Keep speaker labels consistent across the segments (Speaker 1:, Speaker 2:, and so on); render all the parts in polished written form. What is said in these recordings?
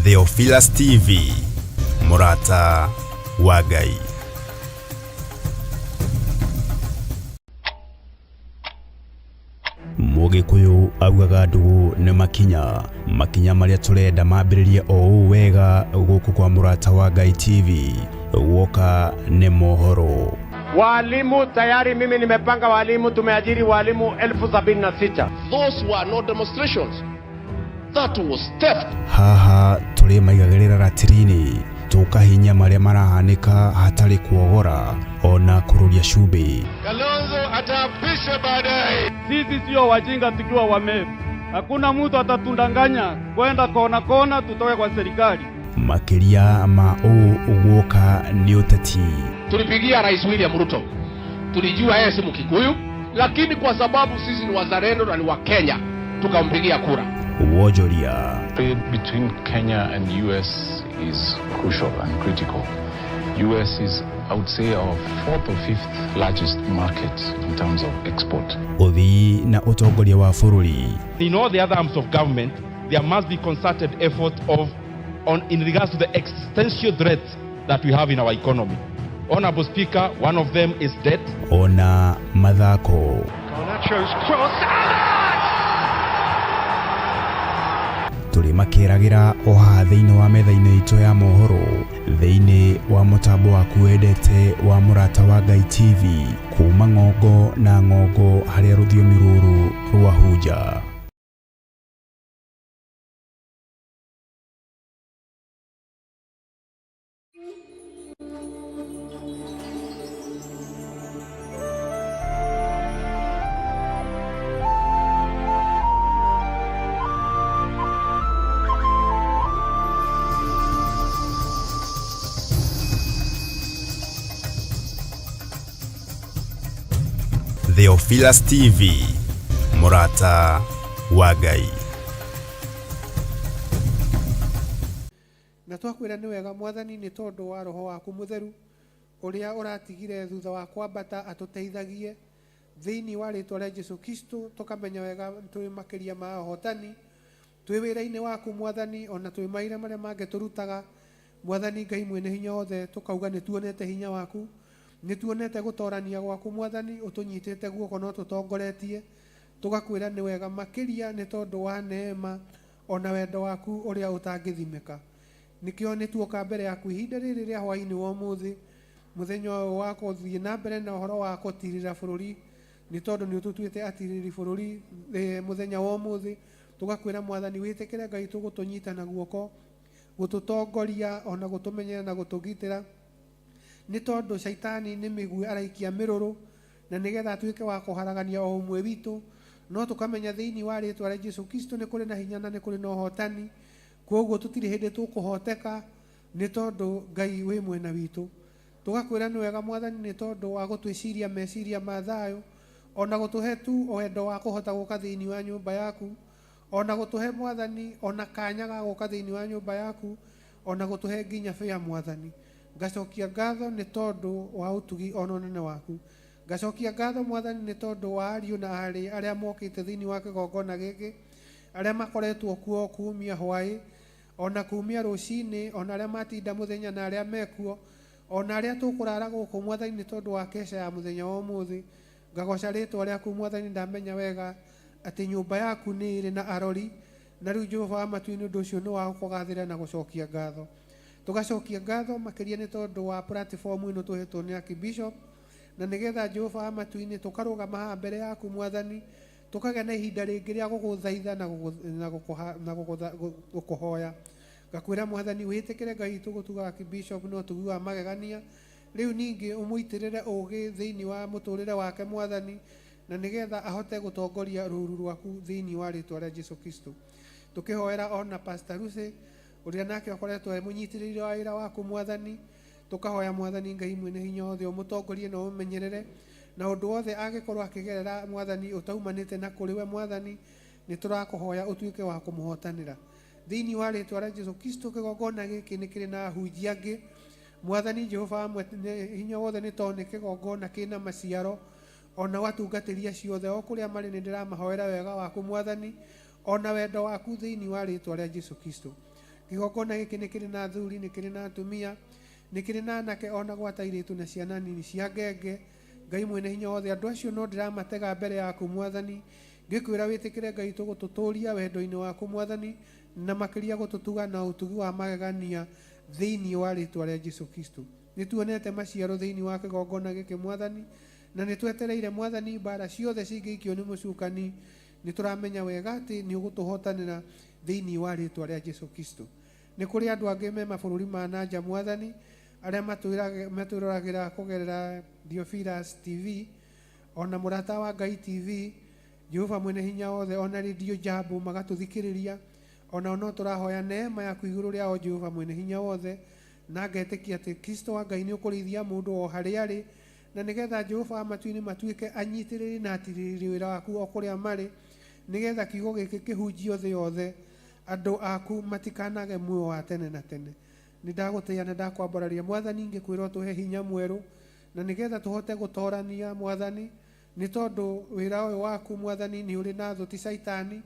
Speaker 1: Theophilus TV, mũrata wa Ngai. Mũgĩkũyũ augaga ndũgũ nĩ makinya, makinya marĩa tũrenda mambĩrĩrie o ũũ wega gũkũ kwa Mũrata wa Ngai TV, guoka nĩ mohoro.
Speaker 2: Walimu tayari, mimi nimepanga walimu, tumeajiri walimu 76,000.
Speaker 3: Those were not demonstrations. That was theft.
Speaker 1: Haha tũrĩ maigagĩrĩra ratiri-inĩ tũkahinya marĩa marahanĩka hatarĩ kuogora ona kũrũria cumbĩ.
Speaker 3: Kalonzo ataapishwa baadaye.
Speaker 4: Sisi sio wajinga tukiwa Wameru. Hakuna mtu atatundanganya kwenda kona kona tutoke kwa serikali.
Speaker 1: Makĩria ma ũũ guoka nĩ ũteti.
Speaker 3: Tulipigia Rais William Ruto, tulijua yeye si Mkikuyu, lakini kwa sababu sisi ni wazalendo na ni wa Kenya tukampigia kura.
Speaker 1: Wonjoria.
Speaker 5: Trade between Kenya and US is crucial and critical. US is, I would say, our fourth or fifth largest market in terms of export.
Speaker 1: Ũthii na ũtongoria wa bũrũri.
Speaker 6: In all the other arms of government, there must be concerted effort of on in regards to the existential threats that we have in our economy. Honorable Speaker, one of them is debt.
Speaker 1: Ona mathako. Tũrĩ makĩragĩra o haha thĩinĩ wa metha-inĩ itũ ya mohoro, thĩinĩ wa mũtambo waku wendete wa Mũrata wa Ngai TV, kuma ng'ongo na ng'ongo harĩa rũthiomi rũrũ rwahunja. Theophilus TV, mũrata wa Ngai.
Speaker 7: Na twakwĩra nĩ wega Mwathani nĩ tondũ wa Roho waku Mũtheru ũrĩa ũratigire thutha wa kwambata atũteithagie thĩinĩ wa rĩtwa rĩa Jesu Kristo, tũkamenya wega twĩ makĩria ma ahotani twĩ wĩra-inĩ waku Mwathani, ona twĩ mawĩra marĩa mangĩ tũrutaga Mwathani Ngai mwene hinya wothe, tũkauga nĩ tuonete hinya waku, nĩ tuonete gũtorania gwaku Mwathani, ũtũnyitĩte guoko no tũtongoretie, tũgakwĩra nĩ wega makĩria nĩ tondũ wa neema ona wendo waku ũrĩa ũtangĩthimĩka. Nĩkĩo nĩ tuoka mbere yaku ihinda rĩrĩ rĩa hwaĩ-inĩ wa ũmũthĩ, mũthenya ũyũ wa gũthiĩ na mbere na ũhoro wa gũtirĩra bũrũri, nĩ tondũ nĩ ũtũtuĩte atirĩrĩri bũrũri mũthenya wa ũmũthĩ. Tũgakwĩra Mwathani wĩtĩkĩre Ngai tũgũtũnyita na guoko, gũtũtongoria ona gũtũmenyerera na gũtũgitĩra, nĩ tondũ caitani nĩ mĩguĩ araikia mĩrũrũ na nĩgetha atuĩke wa kũharagania o ũmwe witũ, no tũkamenya thĩinĩ wa rĩtwa rĩa Jesu Kristo nĩ kũrĩ na hinya na nĩ kũrĩ na ũhotani. Kwoguo tũtirĩ hĩndĩ tũkũhoteka nĩ tondũ Ngai wĩ mwena witũ. Tũgakwĩra nĩ wega Mwathani nĩ tondũ wa gũtwĩciria meciria ma thayũ, ona gũtũhe tu wendo wa kũhota gũka thĩinĩ wa nyũmba yaku, ona gũtũhe Mwathani ona kanya ga gũka thĩinĩ wa nyũmba yaku, ona gũtũhe nginya bĩa Mwathani. Ngacokia ngatho nĩ tondũ wa ũtugi ona ũnene waku. Ngacokia ngatho Mwathani nĩ tondũ wa ariũ na aarĩ arĩa mokĩte thĩinĩ wa kĩgongona gĩkĩ, arĩa makoretwo kuo kumia hwaĩ ona kumia rũcinĩ, ona arĩa matinda mũthenya na arĩa mekuo, ona arĩa tũkũrara gũkũ Mwathani nĩ tondũ wa keca ya mũthenya wa ũmũthĩ. Ngagoca rĩtwa rĩaku Mwathani, ndamenya wega atĩ nyũmba yaku nĩ ĩrĩ na arori, na rĩu Jehova wa matu-inĩ ũndũ ũcio nĩ wa gũkũgathĩra na gũcokia ngatho. Tũgacokia ngatho makĩria nĩ tondũ wa platform ĩno tũhetwo nĩ Archbishop, na nĩgetha Jehova wa matu-inĩ tũkarũgama haha mbere yaku Mwathani, tũkagĩa na ihinda rĩngĩ rĩa gũgũthaitha na gũkũhoya. Ngakwĩra Mwathani wĩtĩkĩre Ngai witũ gũtuga Archbishop na ũtugi wa magegania, rĩu ningĩ ũmũitĩrĩre ũgĩ thĩinĩ wa mũtũrĩre wake Mwathani, na nĩgetha ahote gũtongoria rũũru rwaku thĩinĩ wa rĩtwa rĩa Jesu Kristo. Tũkĩhoera ona Pastor Lucy ũrĩa nake ũkoretwo e mũnyitĩrĩri wa wĩra waku Mwathani, tũkahoya Mwathani Ngai mwene hinya wothe ũmũtongorie na ũmũmenyerere, na ũndũ wothe angĩkorwo akĩgerera Mwathani ũtaumanĩte na kũrĩ we Mwathani, nĩ tũrakũhoya ũtuĩke wa kũmũhotanĩra thĩinĩ wa rĩtwa rĩa Jesu Kristo. Kĩgongona gĩkĩ nĩ kĩrĩ na ahunjia angĩ Mwathani Jehova amwe hinya wothe, nĩ tondũ nĩ kĩgongona kĩna maciaro ona watungatĩri acio othe o kũrĩa marĩ, nĩ ndĩramahoera wega waku Mwathani ona wendo waku thĩinĩ wa rĩtwa rĩa Jesu Kristo. Kĩgongona gĩkĩ nĩ kĩrĩ na athuri, nĩ kĩrĩ na atumia, nĩ kĩrĩ na anake ona gwata airĩtu na ciana nini cia ngenge. Ngai mwene hinya wothe, andũ acio no ndĩramatega mbere yaku Mwathani, ngĩkwĩra wĩtĩkĩre Ngai tũgũtũtũria wendo-inĩ waku Mwathani, na makĩria gũtũtuga na ũtugi wa magegania thĩinĩ wa rĩtwa rĩa Jesu Kristo. Nĩ tuonete maciaro thĩinĩ wa kĩgongona gĩkĩ Mwathani, na nĩ twetereire Mwathani mbara ciothe cingĩikio nĩ mũcukani. Nĩ tũramenya wega atĩ nĩ ũgũtũhotanĩra thĩinĩ wa rĩtwa rĩa Jesu Kristo. Nĩ kũrĩ andũ angĩ me mabũrũri ma na nja Mwathani, arĩa matwĩroragĩra kũgerera Theophilus TV ona Mũrata wa Ngai TV, Jehova mwene hinya wothe, ona Radio Jambo magatũthikĩrĩria. Onao no tũrahoya neema yaku igũrũ rĩao Jehova mwene hinya wothe, na ngetĩkia atĩ Kristo wa Ngai nĩ ũkũrĩithia mũndũ o harĩa arĩ, na nĩgetha Jehova wa matu-inĩ matuĩke anyitĩrĩri na atirĩrĩri wĩra waku o kũrĩa marĩ, nĩgetha kiugo gĩkĩ kĩhunjio thĩ yothe, andũ aku matikanage muoyo wa tene na tene. Nĩ ndagũtĩĩa na ndakwambararia Mwathani, ngĩkwĩra ũtũhe hinya mwerũ, na nĩgetha tũhote gũtorania Mwathani, nĩ tondũ wĩra ũyũ waku Mwathani nĩ ũrĩ na thũ ti Caitani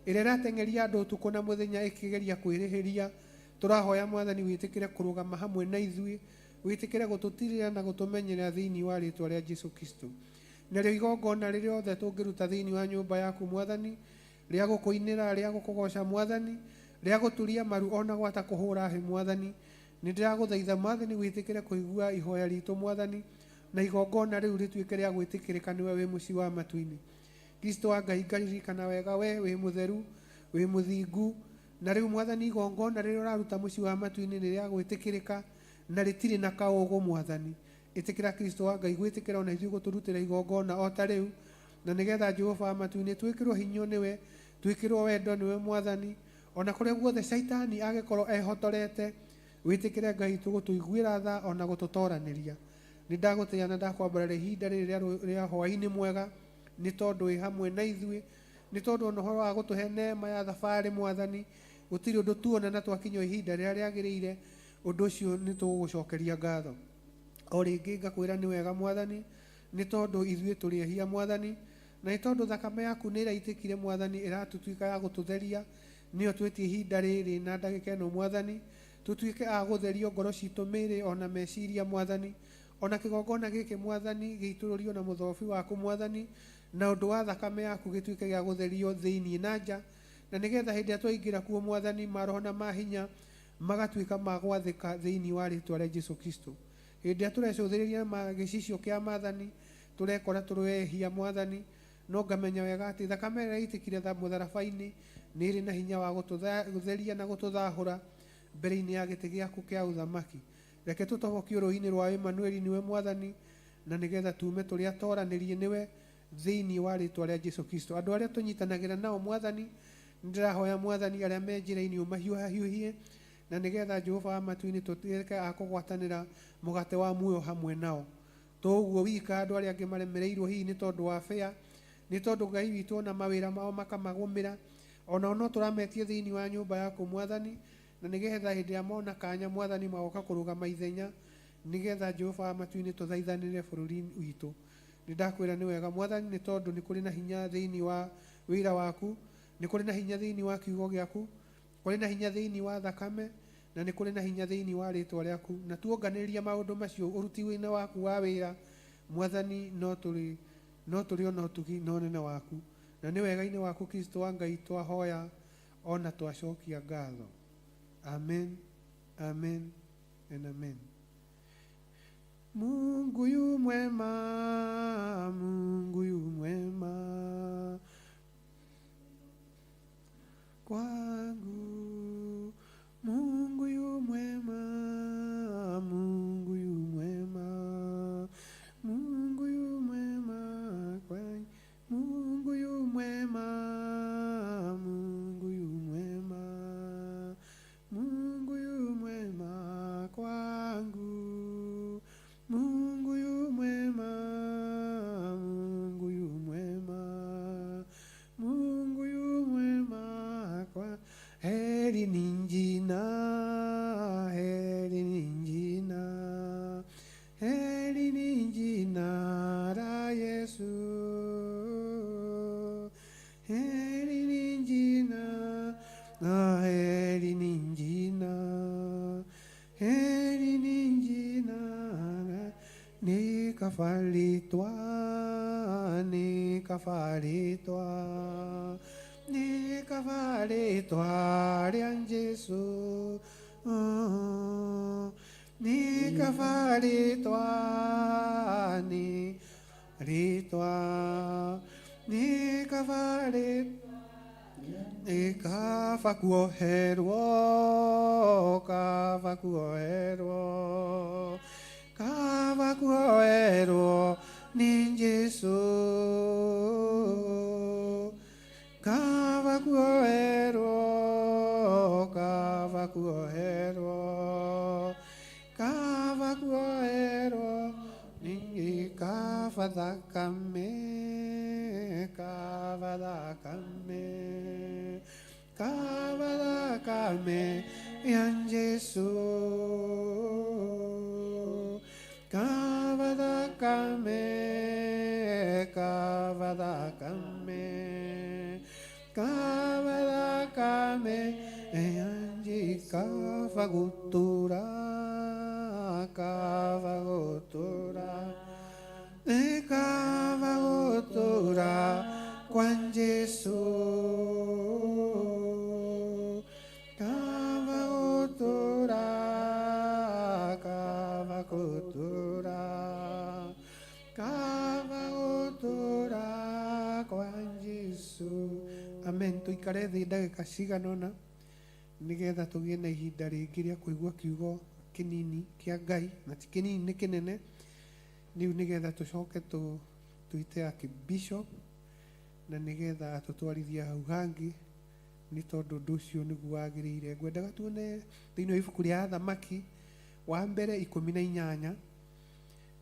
Speaker 7: ĩrĩa ĩrateng'eria andũ ũtukũ na mũthenya ĩkĩgeria kwĩrĩhĩria. Tũrahoya Mwathani wĩtĩkĩre kũrũgama hamwe na ithuĩ, wĩtĩkĩre gũtũtirĩra na gũtũmenyerera thĩinĩ wa rĩtwa rĩa Jesu Kristo. Narĩo igongona rĩrĩa othe tũngĩruta thĩinĩ wa nyũmba yaku Mwathani, rĩa gũkũinĩra, rĩa gũkũgoca Mwathani, rĩa gũturia maru ona gwata kũhũra hĩ Mwathani, nĩ ndĩragũthaitha Mwathani wĩtĩkĩre kũigua ihoya ritũ Mwathani, na igongona rĩu rĩtuĩke rĩa gwĩtĩkĩrĩka nĩwe wĩ mũciĩ wa matu-inĩ. Kristo wa Ngai, ngaririkana wega we wĩ mũtheru, wĩ mũthingu, na rĩu Mwathani igongona rĩrĩa ũraruta mũciĩ wa matu-inĩ nĩ rĩa gwĩtĩkĩrĩka na rĩtirĩ na kaũgũ Mwathani. Ĩtĩkĩra Kristo wa Ngai gwĩtĩkĩra ona ithuĩ gũtũrutĩra igongona o ta rĩu, na nĩgetha Jehova wa matu-inĩ twĩkĩrwo hinya nĩwe, twĩkĩrwo wendo nĩwe Mwathani, ona kũrĩa guothe Caitani agĩkorwo ehotorete, wĩtĩkĩre Ngai tũgũtũiguĩra tha ona gũtũtoranĩria. Nĩ ndagũtĩĩa na ndakwambararia ihinda rĩrĩ rĩa hwaĩ-inĩ mwega, nĩ tondũ wĩ hamwe na ithuĩ, nĩ tondũ ona ũhoro wa gũtũhe neema ya thabarĩ Mwathani, gũtirĩ ũndũ tuona na twakinya ihinda rĩrĩa rĩagĩrĩire, ũndũ ũcio nĩ tũgũgũcokeria ngatho. O rĩngĩ ngakwĩra nĩ wega Mwathani, nĩ tondũ ithuĩ tũrĩ ehia Mwathani, na nĩ tondũ thakame yaku nĩ ĩraitĩkire Mwathani, ĩratũtuĩka ya gũtũtheria, nĩyo twĩtie ihinda rĩrĩ na ndagĩka ĩno Mwathani, tũtuĩke a gũtherio ngoro citũ, mĩĩrĩ ona meciria Mwathani, ona kĩgongona gĩkĩ Mwathani gĩitũrũrio na mũthobi waku Mwathani, na ũndũ wa thakame yaku gĩtuĩke gĩa gũtherio thĩinĩ na nja, na nĩgetha hĩndĩ ĩrĩa twaingĩra kuo Mwathani, maroho na mahinya magatuĩka ma gwathĩka thĩinĩ wa rĩtwa rĩa Jesu Kristo. Hĩndĩ ĩrĩa tũrecũthĩrĩria gĩcicio kĩa Mwathani, tũrekora tũrĩ ehia Mwathani, no ngamenya wega atĩ thakame ĩrĩa ĩitĩkire mũtharaba-inĩ nĩ ĩrĩ na hinya wa gũtũtheria na gũtũthahũra mbere-inĩ ya gĩtĩ gĩaku kĩa ũthamaki. Reke tũtobokio rũĩ-inĩ rwa Emanueli nĩwe Mwathani, na nĩgetha tume tũrĩ atoranĩrie nĩwe thĩinĩ wa rĩtwa rĩa Jesu Kristo. Andũ arĩa tũnyitanagĩra nao Mwathani, nĩndĩrahoya Mwathani arĩa me njĩra-inĩ ũmahiũhahiũhie, na nĩgetha Jehova wa matu-inĩ tũtuĩke a kũgwatanĩra mũgate wa muoyo hamwe nao. To ũguo wika, andũ arĩa angĩ maremereirwo hihi nĩ tondũ wa bĩa, nĩ tondũ Ngai witũ ona mawĩra mao makamagũmĩra, onao no tũrametie thĩinĩ wa nyũmba yaku Mwathani, na nĩgetha hĩndĩ ĩrĩa mona kanya Mwathani magoka kũrũgama ithenya, nĩgetha Jehova wa matu-inĩ tũthaithanĩre bũrũri witũ. Nĩ ndakwĩra nĩ wega Mwathani, nĩ tondũ nĩ kũrĩ na hinya thĩinĩ wa wĩra waku, nĩ kũrĩ na hinya thĩinĩ wa kiugo gĩaku, kũrĩ na hinya thĩinĩ wa thakame, na nĩ kũrĩ na hinya thĩinĩ wa rĩtwa rĩaku, na tuonganĩrĩria maũndũ macio ũruti-inĩ waku wa wĩra Mwathani, no tũrĩ ona ũtugi na ũnene waku, na nĩ wega-inĩ waku Kristo wa Ngai twahoya ona twacokia ngatho. Amen, amen and amen. Mungu yu mwema, Mungu yu mwema kwangu. Mungu yu mwema, Mungu yu mwema, Mungu yu mwema kwangu. Mungu yu mwema, Mungu yu mwema, Mungu yu mwema kwangu. Mungu yu mwema, Mungu yu mwema, Mungu yu mwema kwa. Heri ni jina, heri ni jina, heri ni jina la Yesu. Heri ni jina, heri ni jina. kaba rĩtwa, nĩ kaba rĩtwa rĩa Jesũ, nĩ kaba rĩtwa, nĩ rĩtwa, nĩ kaba rĩtwa. Nĩ kaba kuoherwo, kaba kuoherwo, kaba kuoherwo nĩ Jesũ, kaba kuoherwo, kaba kuoherwo, kaba kuoherwo nĩ kaba thakame, kaba thakame, kaba thakame ya Jesũ, kaba thakame, kaba thakame, kaba thakame ya Jesũ, kaba gũtũra, kaba gũtũra, kaba gũtũra kwa Jesũ, kaba gũtũra, kaba gũtũra, kaba gũtũra kwa Jesũ. Amen. Tũikare thĩ ndagĩka cigana ũna nĩgetha tũgĩe na ihinda rĩngĩ rĩa kũigua kiugo kĩnini kĩa Ngai, na ti kĩnini, nĩ kĩnene rĩu, nĩgetha tũcoke tũite Archbishop na nĩgetha atũtwarithie hau hangĩ, nĩ tondũ ũndũ ũcio nĩguo wagĩrĩire. Ngwendaga tuone thĩinĩ wa ibuku rĩa Athamaki wa mbere 18,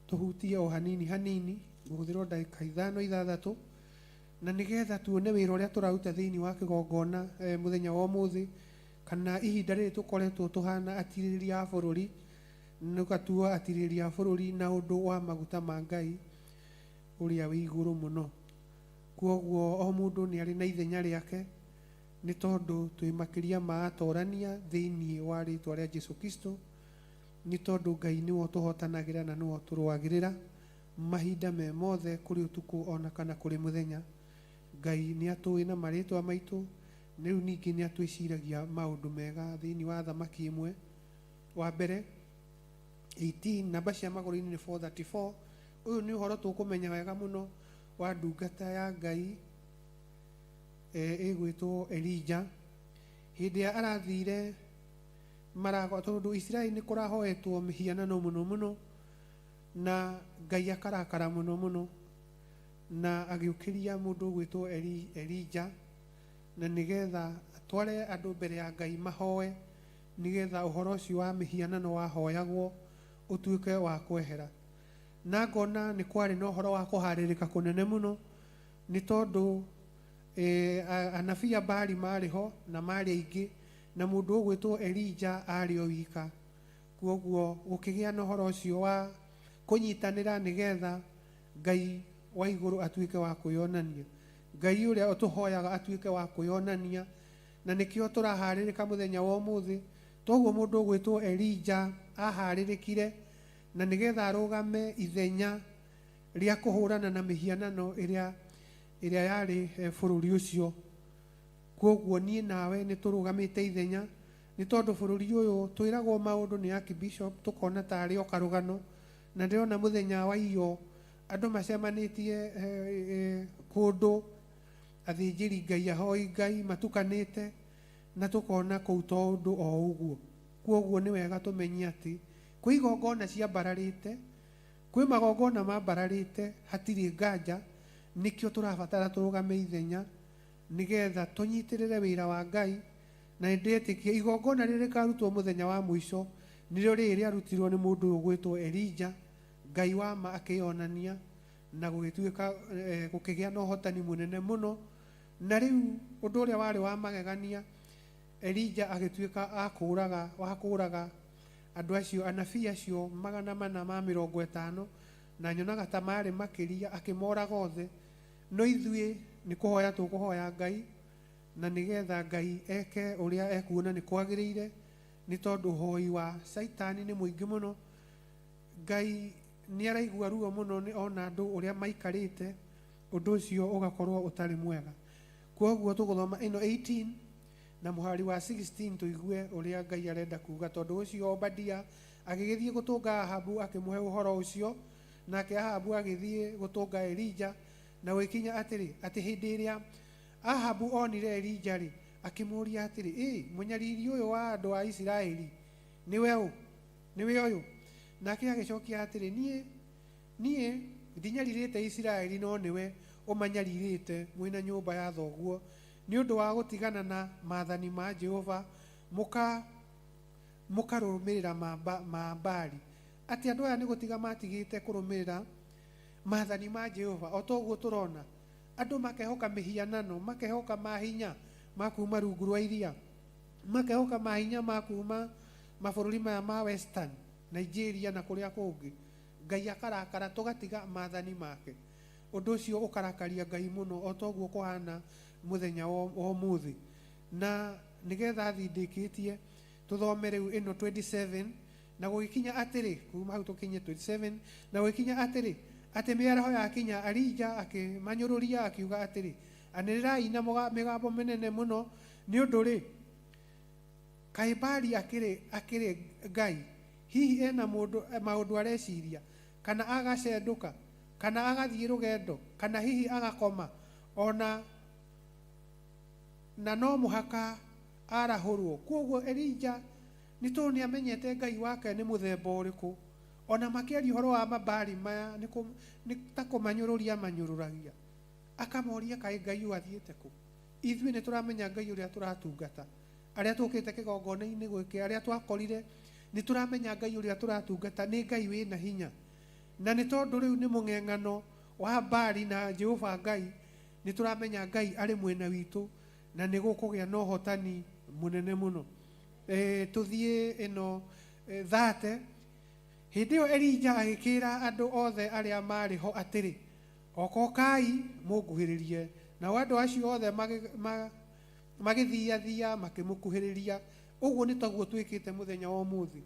Speaker 7: tũhutie o hanini hanini, ngũhũthĩra o ndagĩka 5 6, na nĩgetha tuone wĩra ũrĩa tũraruta thĩinĩ wa kĩgongona mũthenya wa ũmũthĩ, kana ihinda rĩrĩ tũkoretwo tũhana atirĩrĩria a bũrũri, nĩgatuo atirĩrĩria a bũrũri na ũndũ wa maguta ma Ngai ũrĩa wĩ igũrũ mũno. Kwoguo o mũndũ nĩ arĩ na ithenya rĩake, nĩ tondũ twĩ makĩria ma atorania thĩinĩ wa rĩtwa rĩa Jesu Kristo, nĩ tondũ Ngai nĩwe ũtũhotanagĩra na nĩwe ũtũrũagĩrĩra mahinda me mothe, kũrĩ ũtukũ ona kana kũrĩ mũthenya. Ngai nĩ atũĩ na marĩtwa maitũ, rĩu ningĩ nĩ atwĩciragia maũndũ mega. Thĩinĩ wa Thamaki ĩmwe wa mbere 18, namba cia magũrũ-inĩ nĩ 434. Ũyũ nĩ ũhoro tũkũmenya wega mũno wa ndungata ya Ngai ĩgwĩtwo Elija, hĩndĩ ĩrĩa arathire marago, tondũ Isiraeli nĩ kũrahoetwo mĩhianano mũno mũno, na Ngai akarakara mũno mũno, na agĩũkĩria mũndũ ũgwĩtwo Elija, na nĩgetha atware andũ mbere ya Ngai mahoe, nĩgetha ũhoro ũcio wa mĩhianano wahoyagwo ũtuĩke wa kwehera. Na ngona nĩ kwarĩ na ũhoro wa kũharĩrĩka kũnene mũno, nĩ tondũ anabii a Baali marĩ ho na marĩ aingĩ, na mũndũ ũgwĩtwo Elija arĩ o wika. Kwoguo gũkĩgĩa na ũhoro ũcio wa kũnyitanĩra, nĩgetha Ngai wa igũrũ atuĩke wa kwĩyonania, Ngai ũrĩa ũtũhoyaga atuĩke wa kwĩyonania, na nĩkĩo tũraharĩrĩka mũthenya wa ũmũthĩ. Toguo mũndũ ũgwĩtwo Elija aharĩrĩkire na nĩgetha arũgame ithenya rĩa kũhũrana na mĩhianano ĩrĩa yarĩ bũrũri ũcio. Kwoguo niĩ nawe nĩ tũrũgamĩte ithenya, nĩ tondũ bũrũri ũyũ twĩragwo maũndũ nĩ Archbishop tũkona tarĩ o karũgano, na ndĩrona mũthenya wa iyo andũ macemanĩtie kũndũ, athĩnjĩri Ngai, ahoi Ngai matukanĩte, na tũkona kũu to ũndũ o ũguo. Kwoguo nĩ wega tũmenye atĩ kwĩ igongona ciambararĩte, kwĩ magongona mambararĩte, hatirĩ nganja. Nĩkĩo tũrabatara tũrũgame ithenya nĩgetha tũnyitĩrĩre wĩra wa Ngai. Na nĩndĩretĩkia igongona rĩrĩ rĩkarutwo mũthenya wa mũico nĩrĩo rĩrĩ rĩarutirwo nĩ mũndũ ũyũ ũgwĩtwo Elija, Ngai wa ma akĩyonania, na gũgĩtuĩka gũkĩgĩa na ũhotani mũnene mũno. Na rĩu ũndũ ũrĩa warĩ wa magegania, Elija agĩtuĩka akũraga wa kũraga andũ acio, anabii acio 450, na nyonaga ta marĩ makĩria, akĩmoraga othe. No ithuĩ nĩ kũhoya tũkũhoya Ngai, na nĩgetha Ngai eke ũrĩa ekuona nĩ kwagĩrĩire, nĩ tondũ ũhoi wa Caitani nĩ mũingĩ mũno. Ngai nĩ araigua ruo mũno nĩ ona andũ ũrĩa maikarĩte, Ũndũ ũcio ũgakorwo ũtarĩ mwega. Kwoguo tũgũthoma ĩno 18 na mũhari wa 16 tũigue ũrĩa Ngai arenda kuga. Tondũ ũcio Obadia agĩgĩthiĩ gũtũnga Ahabu akĩmũhe ũhoro ũcio, nake Ahabu agĩthiĩ gũtũnga Elija. Na gũgĩkinya atĩrĩ, atĩ hĩndĩ ĩrĩa Ahabu onire Elija-rĩ, akĩmũũria atĩrĩ, Ĩ, mũnyariri ũyũ wa andũ a Isiraeli nĩwe ũ? Nĩwe ũyũ? Nake agĩcokia atĩrĩ, Niĩ, niĩ ndinyarirĩte Isiraeli, no nĩwe ũmanyarirĩte mwĩ na nyũmba ya thoguo, nĩ ũndũ wa gũtigana na maathani ma Jehova, mũkarũmĩrĩra ma Baali. Atĩ andũ aya nĩ gũtiga matigĩte kũrũmĩrĩra maathani ma Jehova, o ta ũguo tũrona andũ makehoka mĩhianano, makehoka mahinya ma kuma rungu rwa iria, makehoka mahinya ma kuma mabũrũri maya ma Western, Nigeria na kũrĩa kũngĩ. Ngai akarakara, tũgatiga maathani make. Ũndũ ũcio ũkarakaria Ngai mũno, o ta ũguo kũhana mũthenya wa ũmũthĩ. Na nĩgetha thiĩ ndĩkĩtie, tũthome rĩu ĩno 27. Na gũgĩkinya atĩrĩ, kuma hau tũkinye 27. Na gũgĩkinya atĩrĩ, atĩ mĩaraho yakinya, Elija akĩmanyũrũria akiuga atĩrĩ, anĩrĩrai na mĩgambo mĩnene mũno, nĩ ũndũ rĩ, kaĩ Baali akĩrĩ Ngai? Hihi ena maũndũ areciria, kana agacendũka, kana agathiĩ rũgendo, kana hihi agakoma, ona na no mũhaka arahũrwo. Kwoguo Elija nĩ tondũ nĩ amenyete Ngai wake nĩ mũthemba ũrĩkũ, ona makĩaria ũhoro wa mabari maya nĩ ta kũmanyũrũria manyũrũragia, akamoria kaĩ Ngai ũyũ athiĩte kũ? Ithuĩ nĩ tũramenya Ngai ũrĩa tũratungata, arĩa tũkĩte kĩgongona-inĩ gwĩke, arĩa twakorire, nĩ tũramenya Ngai ũrĩa tũratungata nĩ Ngai wĩna hinya. Na nĩ tondũ rĩu nĩ mũng'eng'ano wa Baali na Jehova Ngai, nĩ tũramenya Ngai arĩ mwena witũ na nĩ gũkũgĩa na ũhotani mũnene mũno. Tũthiĩ ĩno thate. Hĩndĩ ĩyo Elija agĩkĩra andũ othe arĩa maarĩ ho atĩrĩ, okokai mũnguhĩrĩrie. Nao andũ acio othe magĩthiathia makĩmũkuhĩrĩria. Ũguo nĩ taguo twĩkĩte mũthenya wa ũmũthĩ.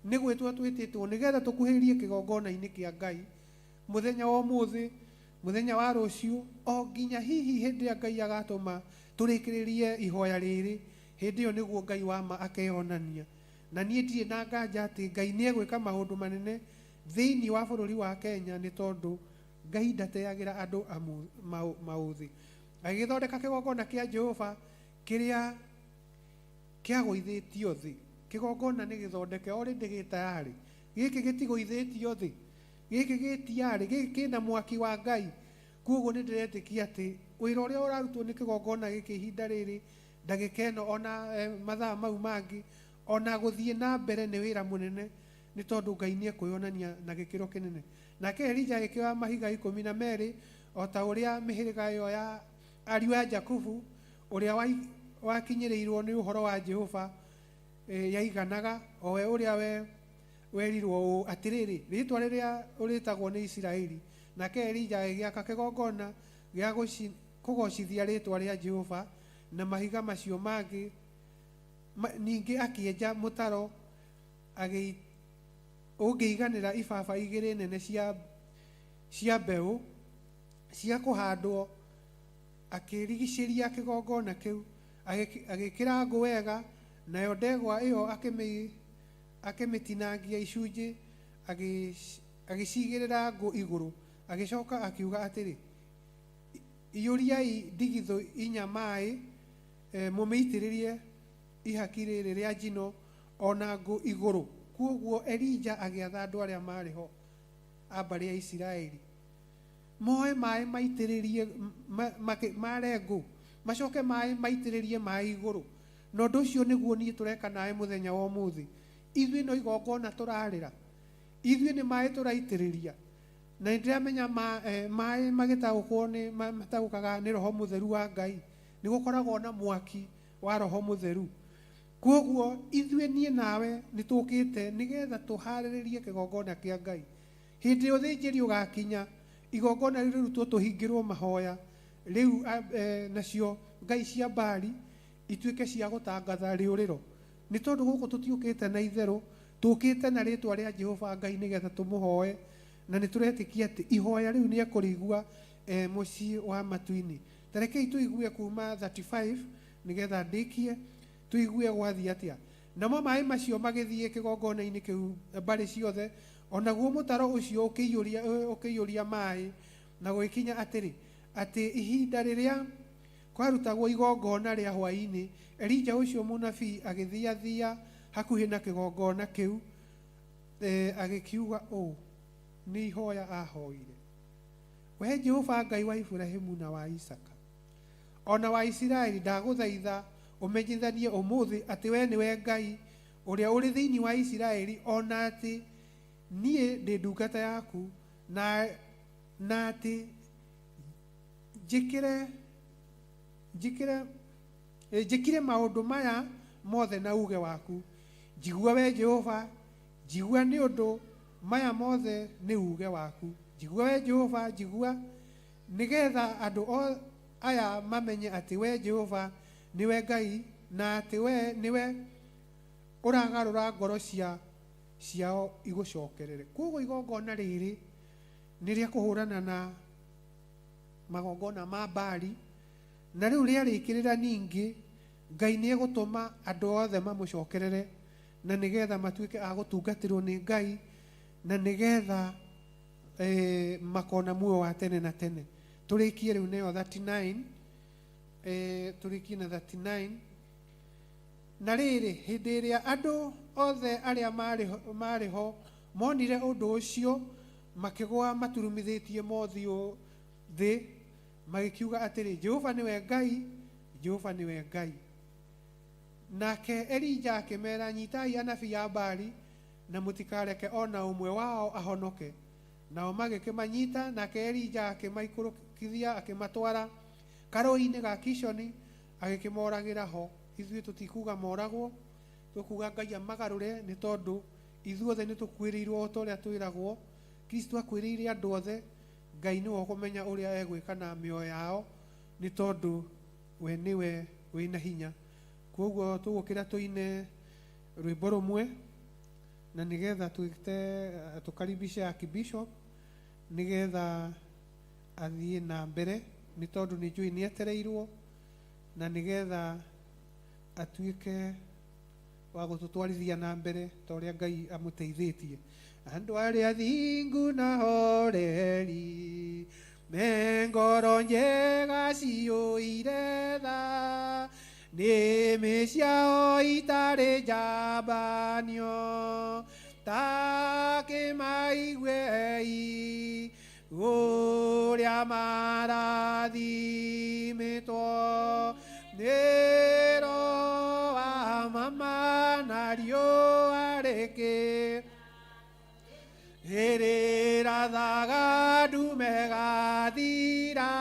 Speaker 7: Nĩ gwĩtwo twĩtĩtwo nĩgetha tũkuhĩrĩrie kĩgongona-inĩ kĩa Ngai mũthenya wa ũmũthĩ, mũthenya wa rũciũ, o nginya hihi hĩndĩ ĩrĩa Ngai agatũma tũrĩkĩrĩrie ihoya rĩrĩ. Hĩndĩ ĩyo nĩguo Ngai wa ma akeyonania. Na niĩ ndirĩ na nganja atĩ Ngai nĩ egwĩka maũndũ manene thĩinĩ wa bũrũri wa Kenya, nĩ tondũ Ngai ndateagĩra andũ maũthĩ. Agĩgĩthondeka kĩgongona kĩa Jehova kĩrĩa kĩagũithĩtio thĩ. Kĩgongona nĩ gĩthondeke already gĩ tayari. Gĩkĩ gĩtigũithĩtio thĩ, gĩkĩ gĩtiarĩ, gĩkĩ kĩna mwaki wa Ngai. Kwoguo nĩ ndĩretĩkia atĩ wĩra ũrĩa ũrarutwo nĩ kĩgongona gĩkĩ ihinda rĩrĩ, ndagĩka ĩno, ona mathaa mau mangĩ, ona gũthiĩ na mbere nĩ wĩra mũnene, nĩ tondũ Ngai nĩ ekwĩyonania na gĩkĩro kĩnene. Nake Elija agĩkĩoya mahiga 12, o ta ũrĩa mĩhĩrĩga ĩyo ya ariũ a Jakubu ũrĩa wakinyĩrĩirwo nĩ ũhoro wa Jehova yaiganaga, o we ũrĩa we werirwo ũũ, atĩrĩrĩ, rĩĩtwa rĩrĩa ũrĩtagwo nĩ Isiraeli. Nake Elija agĩgĩaka kĩgongona gĩa kũgocithia rĩĩtwa rĩa Jehova na mahiga macio mangĩ. Ningĩ akĩenja mũtaro ũngĩiganĩra ibaba igĩrĩ nene cia mbeũ cia kũhandwo, akĩrigicĩria kĩgongona kĩu, agĩkĩra ngũ wega, nayo ndegwa ĩyo akĩmĩtinangia icunjĩ, agĩcigĩrĩra ngũ igũrũ. Agĩcoka akiuga atĩrĩ, iyũriai ndigithũ inya maĩ, mũmĩitĩrĩrie ihaki rĩrĩ rĩa njino ona ngũ igũrũ. Kwoguo Elija agĩatha andũ arĩa maarĩ ho a mbarĩ ya Isiraeli moe maĩ maitĩrĩrie mare ngũ, macoke maĩ maitĩrĩrie maĩ igũrũ. Na ũndũ ũcio nĩguo niĩ tũreka nawe mũthenya wa ũmũthĩ. Ithuĩ no igongona tũrarĩra, ithuĩ nĩ maĩ tũraitĩrĩria. Na nĩ ndĩramenya maĩ magĩtaũkwo nĩ mataũkaga nĩ Roho Mũtheru wa Ngai, nĩ gũkoragwo na mwaki wa Roho Mũtheru. Kwoguo ithuĩ niĩ nawe nĩ tũkĩte nĩgetha tũharĩrĩrie kĩgongona kĩa Ngai. Hĩndĩ ĩrĩa ũthĩnjĩri ũgakinya, igongona rĩu rĩrutwo tũhingĩrwo mahoya rĩu, nacio ngai cia Baali ituĩke cia gũtangatha rĩũrĩro. Nĩ tondũ gũkũ tũtiũkĩte na itherũ, tũkĩte na rĩĩtwa rĩa Jehova Ngai nĩgetha tũmũhoe, na nĩ tũretĩkia atĩ ihoya rĩu nĩ ekũrĩigua e mũciĩ wa matu-inĩ. Ta rekei tũigue kuma 35 nĩgetha ndĩkie, tũigue gwathiĩ atĩa. Namo maĩ macio magĩthiĩ kĩgongona-inĩ kĩu mbarĩ ciothe, onaguo mũtaro ũcio ũkĩiyũria maĩ, na gũgĩkinya atĩrĩ, atĩ ihinda rĩrĩa kwarutagwo igongona rĩa hwaĩ-inĩ, Elija ũcio mũnabii agĩthiathia hakuhĩ na kĩgongona kĩu, agĩkiuga ũũ, nĩ ihoya ahoire: We Jehova Ngai wa Iburahĩmu na wa Isaka ona wa Isiraeli, ndagũthaitha ũmenyithanie ũmũthĩ atĩ we nĩwe Ngai ũrĩa ũrĩ thĩinĩ wa Isiraeli, ona atĩ niĩ ndĩ ndungata yaku, na atĩ njĩkire maũndũ maya mothe na uge waku. Njigua we Jehova, njigua, nĩ ũndũ maya mothe nĩ uge waku. Njigua we Jehova, njigua, nĩgetha andũ aya mamenye atĩ we Jehova nĩwe Ngai, na atĩ we nĩwe ũragarũra ngoro ciao igũcokerere. Koguo igongona rĩrĩ nĩ rĩa kũhũrana na magongona ma Baali, na rĩu rĩarĩkĩrĩra ningĩ Ngai nĩ egũtũma andũ othe mamũcokerere, na nĩgetha matuĩke a gũtungatĩrwo nĩ Ngai, na nĩgetha makona muoyo wa tene na tene. Tũrĩkie rĩu nayo 39, tũrĩkie na 39. Na rĩrĩ, hĩndĩ ĩrĩa andũ othe arĩa marĩ ho monire ũndũ ũcio, makĩgũa maturumithĩtie mothiũ thĩ, magĩkiuga atĩrĩ, Jehova nĩwe Ngai, Jehova nĩwe Ngai. Nake Elija akĩmera, nyitai anabii a Baali na mũtikareke ona ũmwe wao ahonoke. Nao magĩkĩmanyita, nake Elija akĩmaikũrũkithia akĩmatwara karũĩ-inĩ ga Kishoni, agĩkĩmoragĩra ho. Ithuĩ tũtikuga moragwo, tũkuga Ngai amagarũre, nĩ tondũ ithuothe nĩ tũkuĩrĩirwo o ta ũrĩa twĩragwo. Kristo akuĩrĩire andũ othe, Ngai nĩwe ũkũmenya ũrĩa egwĩka na mĩoyo yao, nĩ tondũ we nĩwe wĩna hinya. Koguo tũgũkĩra tũine rwĩmbo rũmwe, na nĩgetha twĩte tũkaribishe Archbishop nĩgetha athiĩ na mbere, nĩ tondũ nĩ njũĩ nĩ etereirwo, na nĩgetha atuĩke wa gũtũtwarithia na mbere ta ũrĩa Ngai amũteithĩtie. Andũ arĩa thingu na horeri, me ngoro njega ciyũire tha, nĩmĩ ciao itarĩ njambanio, ta kĩmaiguei ũrĩa marathimĩtwo nĩ Roho wa mama na riũa rĩkĩ rĩrĩrathaga ndume gathira,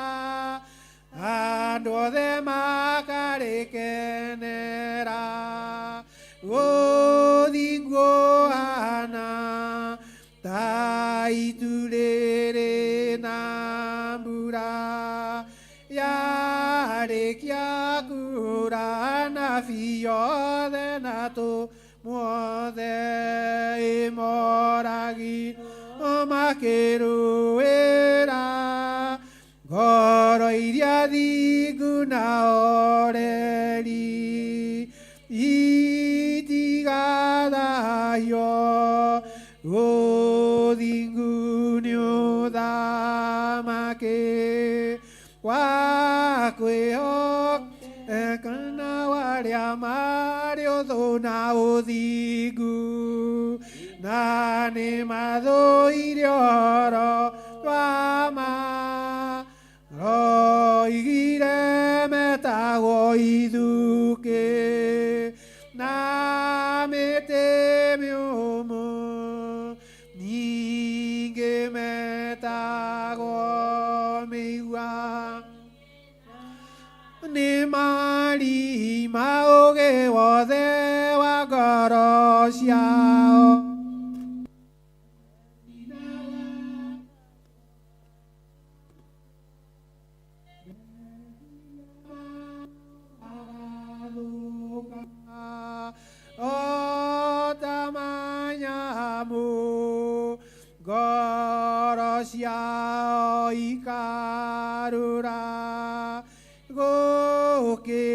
Speaker 7: andũ othe makarĩkenera. Ũthingu ũhana ta itu rĩrĩ na mbura, yarĩkia kura anabii othe na tũmwothe ĩmoragirwo makĩrũĩra ngoro iria thingu na oreri itigathahio. Ũthingu nĩ ũthamaki wa kwĩhoka na warĩa marĩ ũthũ na ũthingu, na nĩ mathũire ũhoro wa ma. Roigire metagwo ithukĩ na mĩtĩ mĩũmũ, ningĩ metagwo mĩigua. Nĩ mari ma ũũgĩ wothe wa ngoro ciao. O ta manyamũ ngoro ciao ika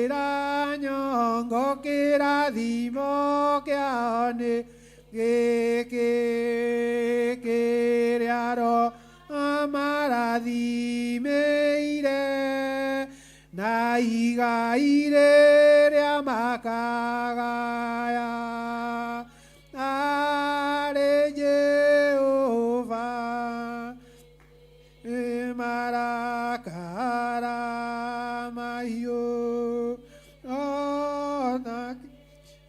Speaker 7: Gũkĩra nyongo kĩrathimo kĩao nĩ gĩkĩ kĩrĩa Roho amarathimĩire na igai rĩrĩa makagaya arĩ Jehova marakara mahiũ ona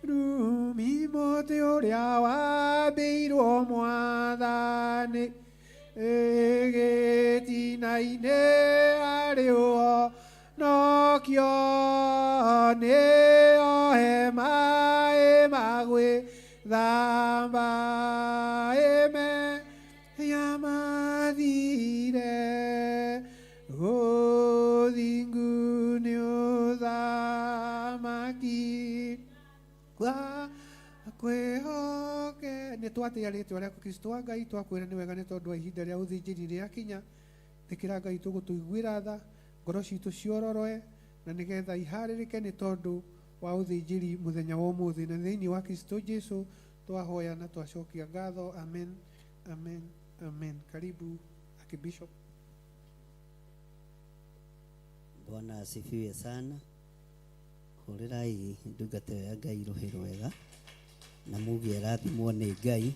Speaker 7: rumi mũtĩ ũrĩa wambĩirwo mwathani gĩtina-inĩ arĩ ũhonokio nĩo hema ĩmagwĩthamba ĩme yamathire ũthingu nĩ ũthamaki kwa kwĩhoke nĩ twatĩa rĩtwa rĩaku Kristo wa Ngai twakwĩra nĩ wega nĩ tondũ wa ihinda rĩa ũthĩnjĩri rĩakinya ĩkĩra Ngai tũgũtũiguĩra tha ngoro citũ ciororoe na nĩgetha iharĩrĩke nĩ tondũ wa ũthĩnjĩri mũthenya wa ũmũthĩ na thĩinĩ wa Kristo Jesu twahoya na twacokia ngatho. Amen, amen, amen. Karibu Archbishop.
Speaker 8: Bwana asifiwe sana. Hũrĩrai ndungata ĩyo ya Ngai rũhĩ rwega na muge ĩrathimwo nĩ Ngai.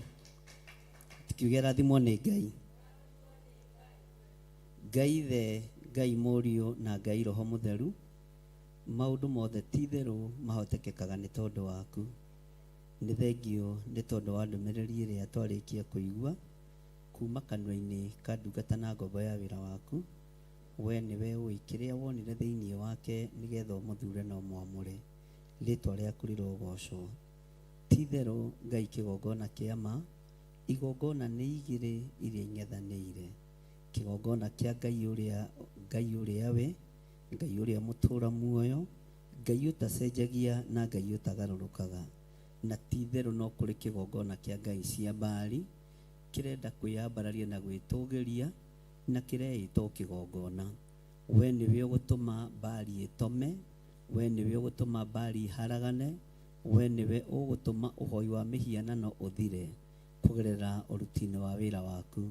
Speaker 8: Tikiuge ĩrathimwo nĩ Ngai. Ngai Ithe, Ngai Mũriũ na Ngai Roho Mũtheru, maũndũ mothe ti itherũ mahotekekaga nĩ tondũ waku. Nĩ thengio nĩ tondũ wa ndũmĩrĩri ĩrĩa twarĩkia kũigua kuma kanua-inĩ ka ndungata na ngombo ya wĩra waku. We nĩwe ũĩ kĩrĩa wonire thĩinĩ wake nĩgetha ũmũthure na ũmwamũre. Rĩtwa rĩaku rĩrogocwo. Ti itherũ Ngai kĩgongona kĩa ma, igongona nĩ igĩrĩ iria ing'ethanĩire. Kĩgongona kĩa Ngai ũrĩa Ngai ũrĩa we, Ngai ũrĩa mũtũũra muoyo, Ngai ũtacenjagia na Ngai ũtagarũrũkaga. Na ti itherũ no kũrĩ kĩgongona kĩa Ngai cia Baali kĩrenda kwĩyambararia na gwĩtũgĩria na kĩreĩtwo kĩgongona. We nĩwe ũgũtũma Baali ĩtome, we nĩwe ũgũtũma Baali iharagane, we nĩwe ũgũtũma ũhoi wa mĩhianano ũthire kũgerera ũruti-inĩ wa wĩra waku.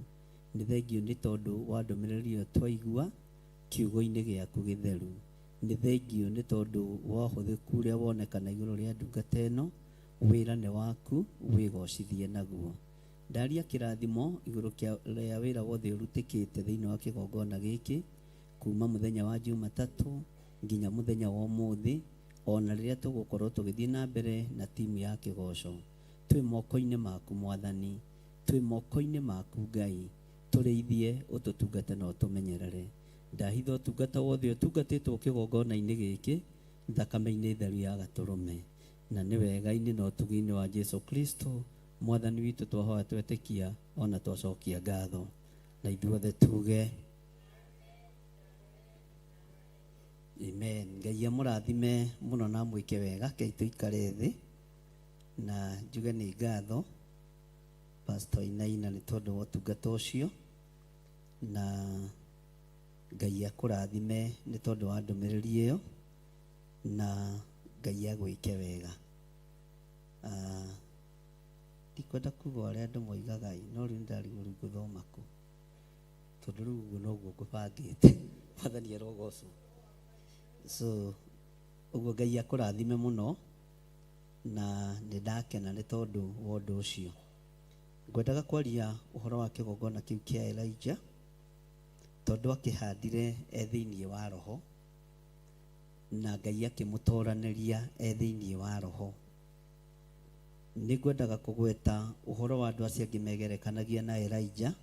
Speaker 8: Nĩ thengio nĩ tondũ wa ndũmĩrĩri ĩyo twaigua kiugo-inĩ gĩaku gĩtheru. Nĩ thengio nĩ tondũ wa ũhũthĩku ũrĩa wonekana igũrũ rĩa ndungata ĩno, wĩra nĩ waku wĩgocithie naguo. Ndaria kĩrathimo igũrũ rĩa wĩra wothe ũrutĩkĩte thĩinĩ wa kĩgongona gĩkĩ kuma mũthenya wa Jumatatũ nginya mũthenya wa ũmũthĩ, ona rĩrĩa tũgũkorwo tũgĩthiĩ na mbere na timu ya kĩgoco. Twĩ moko-inĩ maku Mwathani, twĩ moko-inĩ maku Ngai, tũrĩithie, ũtũtungate na ũtũmenyerere. Ndahitha ũtungata wothe ũtungatĩtwo kĩgongona-inĩ gĩkĩ thakame-inĩ theru ya Gatũrũme, na nĩ wega-inĩ na ũtugi-inĩ wa Jesu Kristo Mwathani witũ twahoya twetĩkia ona twacokia ngatho, na ithuothe tuge amen. Ngai amũrathime mũno na amwĩke wega. Kei tũikare thĩ na njuge nĩ ngatho Pastor Inaina nĩ tondũ wa ũtungata ũcio, na Ngai akũrathime nĩ tondũ wa ndũmĩrĩri ĩyo, na Ngai agwĩke wega. Ndikwenda kuga ũrĩa andũ moigaga ĩ, no rĩu nĩndarigwo rĩu ngũthoma kũ, tondũ rĩu ũguo noguo ngũbangĩte. Mwathani arogocwo. So ũguo Ngai akũrathime mũno, na nĩndakena nĩ tondũ wa ũndũ ũcio. Ngwendaga kwaria ũhoro wa kĩgongona kĩu kĩa Elijah, tondũ akĩhandire e thĩinĩ wa roho, na Ngai akĩmũtoranĩria e thĩinĩ wa roho. Nĩngwendaga kũgweta ũhoro wa andũ acio angĩ megerekanagia na Elijah,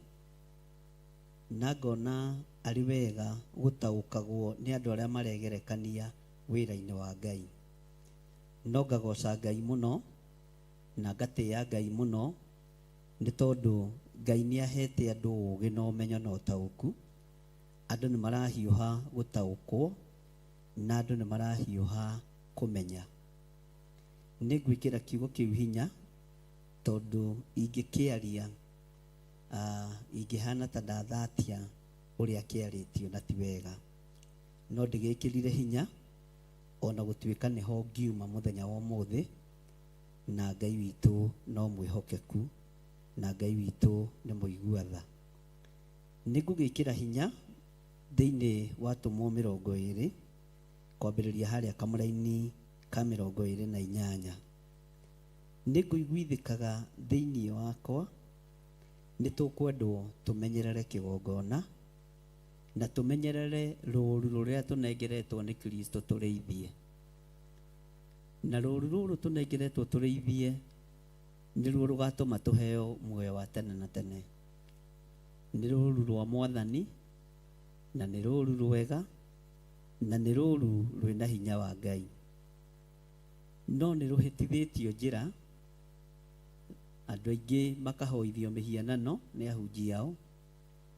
Speaker 8: na ngona arĩ wega gũtaũkagwo nĩ andũ arĩa maregerekania wĩra-inĩ wa Ngai. No ngagoca Ngai mũno na ngatĩĩa Ngai mũno nĩ tondũ Ngai nĩ ahete andũ ũũgĩ na ũmenyo na ũtaũku. Andũ nĩ marahiũha gũtaũkwo na andũ nĩ marahiũha kũmenya. Nĩ ngwĩkĩra kiugo kĩu hinya tondũ ingĩkĩaria ingĩhana ta ndathatia ũrĩa kĩarĩtio na ti wega, no ndĩgĩkĩrire hinya Ona gũtuĩka nĩho ngiuma mũthenya wa ũmũthĩ, na Ngai witũ no mwĩhokeku, na Ngai witũ nĩ mũigua tha. Nĩ ngũgĩkĩra hinya thĩinĩ wa Atũmwo 20 kwambĩrĩria harĩa kamũraini ka 28. Nĩ ngũiguithĩkaga thĩinĩ wakwa nĩ tũkwendwo tũmenyerere kĩgongona na tũmenyerere rũũru rũrĩa tũnengeretwo nĩ Kristo tũrĩithie. Na rũũru rũrũ tũnengeretwo tũrĩithie nĩruo rũgatũma tũheo muoyo wa tene na tene. Nĩ rũũru rwa Mwathani, na nĩ rũũru rwega, na nĩ rũũru rwĩna hinya wa Ngai. No nĩ rũhĩtithĩtio njĩra, andũ aingĩ makahoithio mĩhianano nĩ ahunjia ao,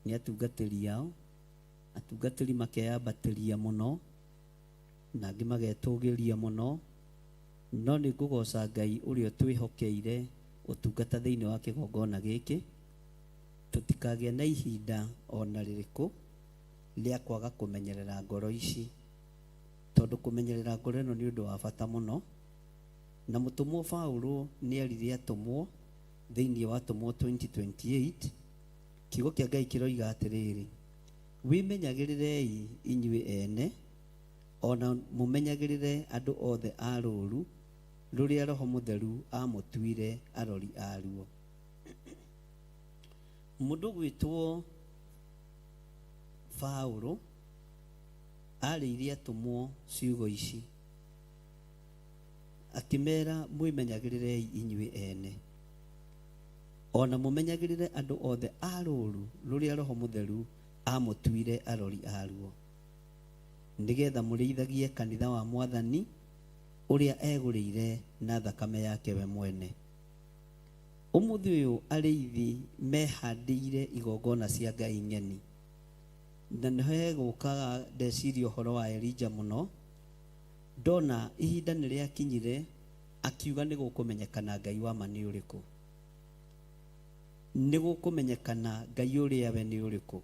Speaker 8: nĩ atungatĩri ao, atungatĩri makeyambatĩria mũno, na angĩ magetũgĩria mũno. No nĩ ngũgoca Ngai ũrĩa ũtwĩhokeire ũtungata thĩinĩ wa kĩgongona gĩkĩ, tũtikagĩe na ihinda ona rĩrĩkũ rĩa kwaga kũmenyerera ngoro ici, tondũ kũmenyerera ngoro ĩno nĩ ũndũ wa bata mũno. Na mũtũmwo Paulo nĩ erire atũmwo thĩinĩ wa Atũmwo 20:28, kiugo kĩa Ngai kĩroiga atĩrĩrĩ, wĩmenyagĩrĩrei inyuĩ ene, ona mũmenyagĩrĩre andũ othe a rũũru rũrĩa Roho Mũtheru amũtuire arori aruo. Mũndũ gwĩtwo Paulo arĩirie atũmwo ciugo ici, akĩmera mwĩmenyagĩrĩrei inyuĩ ene, ona mũmenyagĩrĩre andũ othe a rũũru rũrĩa Roho Mũtheru amũtuire arori aruo, nĩgetha mũrĩithagie kanitha wa Mwathani ũrĩa egũrĩire na thakame yake we mwene. Ũmũthĩ ũyũ arĩithi mehandĩire igongona cia Ngai ng'eni, na nĩho hegũkaga ndeciria ũhoro wa Elija mũno. Ndona ihinda nĩ rĩakinyire akiuga nĩ gũkũmenyekana Ngai wa ma nĩ ũrĩkũ, nĩ gũkũmenyekana Ngai ũrĩa we nĩ ũrĩkũ,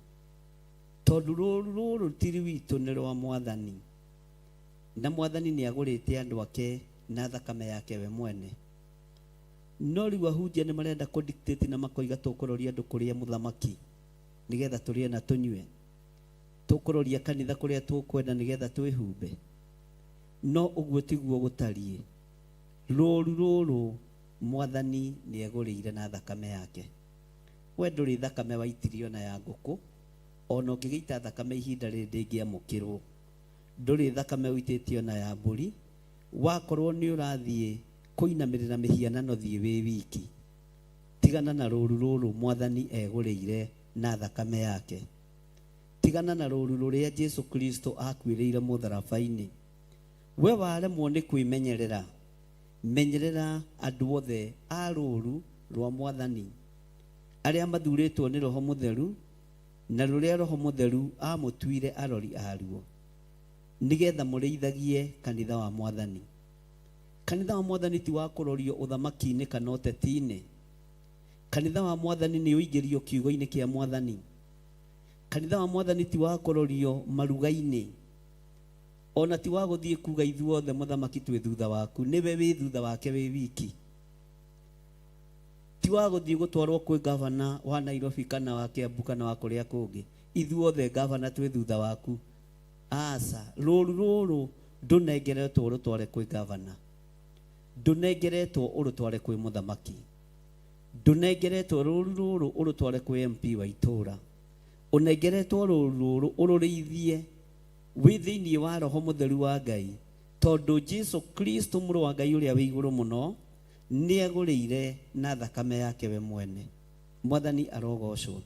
Speaker 8: tondũ rũũru rũrũ ti rwitũ, nĩ rwa Mwathani, na Mwathani nĩ agũrĩte andũ ake na thakame yake we mwene. No rĩu ahunjia nĩ marenda kũ dictate na makoiga tũkũroria andũ kũrĩa mũthamaki nĩgetha tũrĩe na tũnyue, tũkũroria kanitha kũrĩa tũkwenda nĩgetha twĩhumbe. No ũguo tiguo gũtariĩ. Rũũru rũrũ Mwathani nĩ egũrĩire na thakame yake. We ndũrĩ thakame waitirio na ya ngũkũ, ona ũngĩgĩita thakame ihinda rĩrĩ ndĩngĩamũkĩrwo. Ndũrĩ thakame ũitĩtio na ya mbũri, wakorwo nĩ ũrathiĩ kũinamĩrĩra mĩhianano thiĩ wĩ wiki. Tigana na rũũru rũrũ Mwathani egũrĩire na thakame yake. Tigana na rũũru rũrĩa Jesu Kristo akuĩrĩire mũtharaba-inĩ. We waremwo nĩ kwĩmenyerera, menyerera andũ othe a rũũru rwa Mwathani, arĩa mathurĩtwo nĩ Roho Mũtheru, na rũrĩa Roho Mũtheru amũtuire arori aruo, nĩgetha mũrĩithagie kanitha wa Mwathani. Kanitha wa Mwathani ti wa kũrorio ũthamaki-inĩ kana ũteti-inĩ. Kanitha wa Mwathani nĩ ũingĩrio kiugo-inĩ kĩa Mwathani. Kanitha wa Mwathani ti wa kũrorio maruga-inĩ, ona ti wa gũthiĩ kuga ithuothe mũthamaki twĩ thutha waku, nĩwe wĩ thutha wake wĩ wiki. Ti wa gũthiĩ gũtwarwo kwĩ gavana wa Nairobi kana wa Kiambu kana wa kũrĩa kũngĩ, ithuothe gavana twĩ thutha waku. Aca, rũũru rũrũ ndũnengeretwo ũrũtware kwĩ gavana, ndũnengeretwo ũrũtware kwĩ mũthamaki, ndũnengeretwo rũũru rũrũ ũrũtware kwĩ MP wa itũũra, ũnengeretwo rũũru rũrũ ũrũrĩithie wĩ thĩinĩ wa Roho Mũtheru wa Ngai, tondũ Jesu Kristo mũrũ wa Ngai ũrĩa wĩ igũrũ mũno nĩ egũrĩire na thakame yake we mwene. Mwathani arogocwo.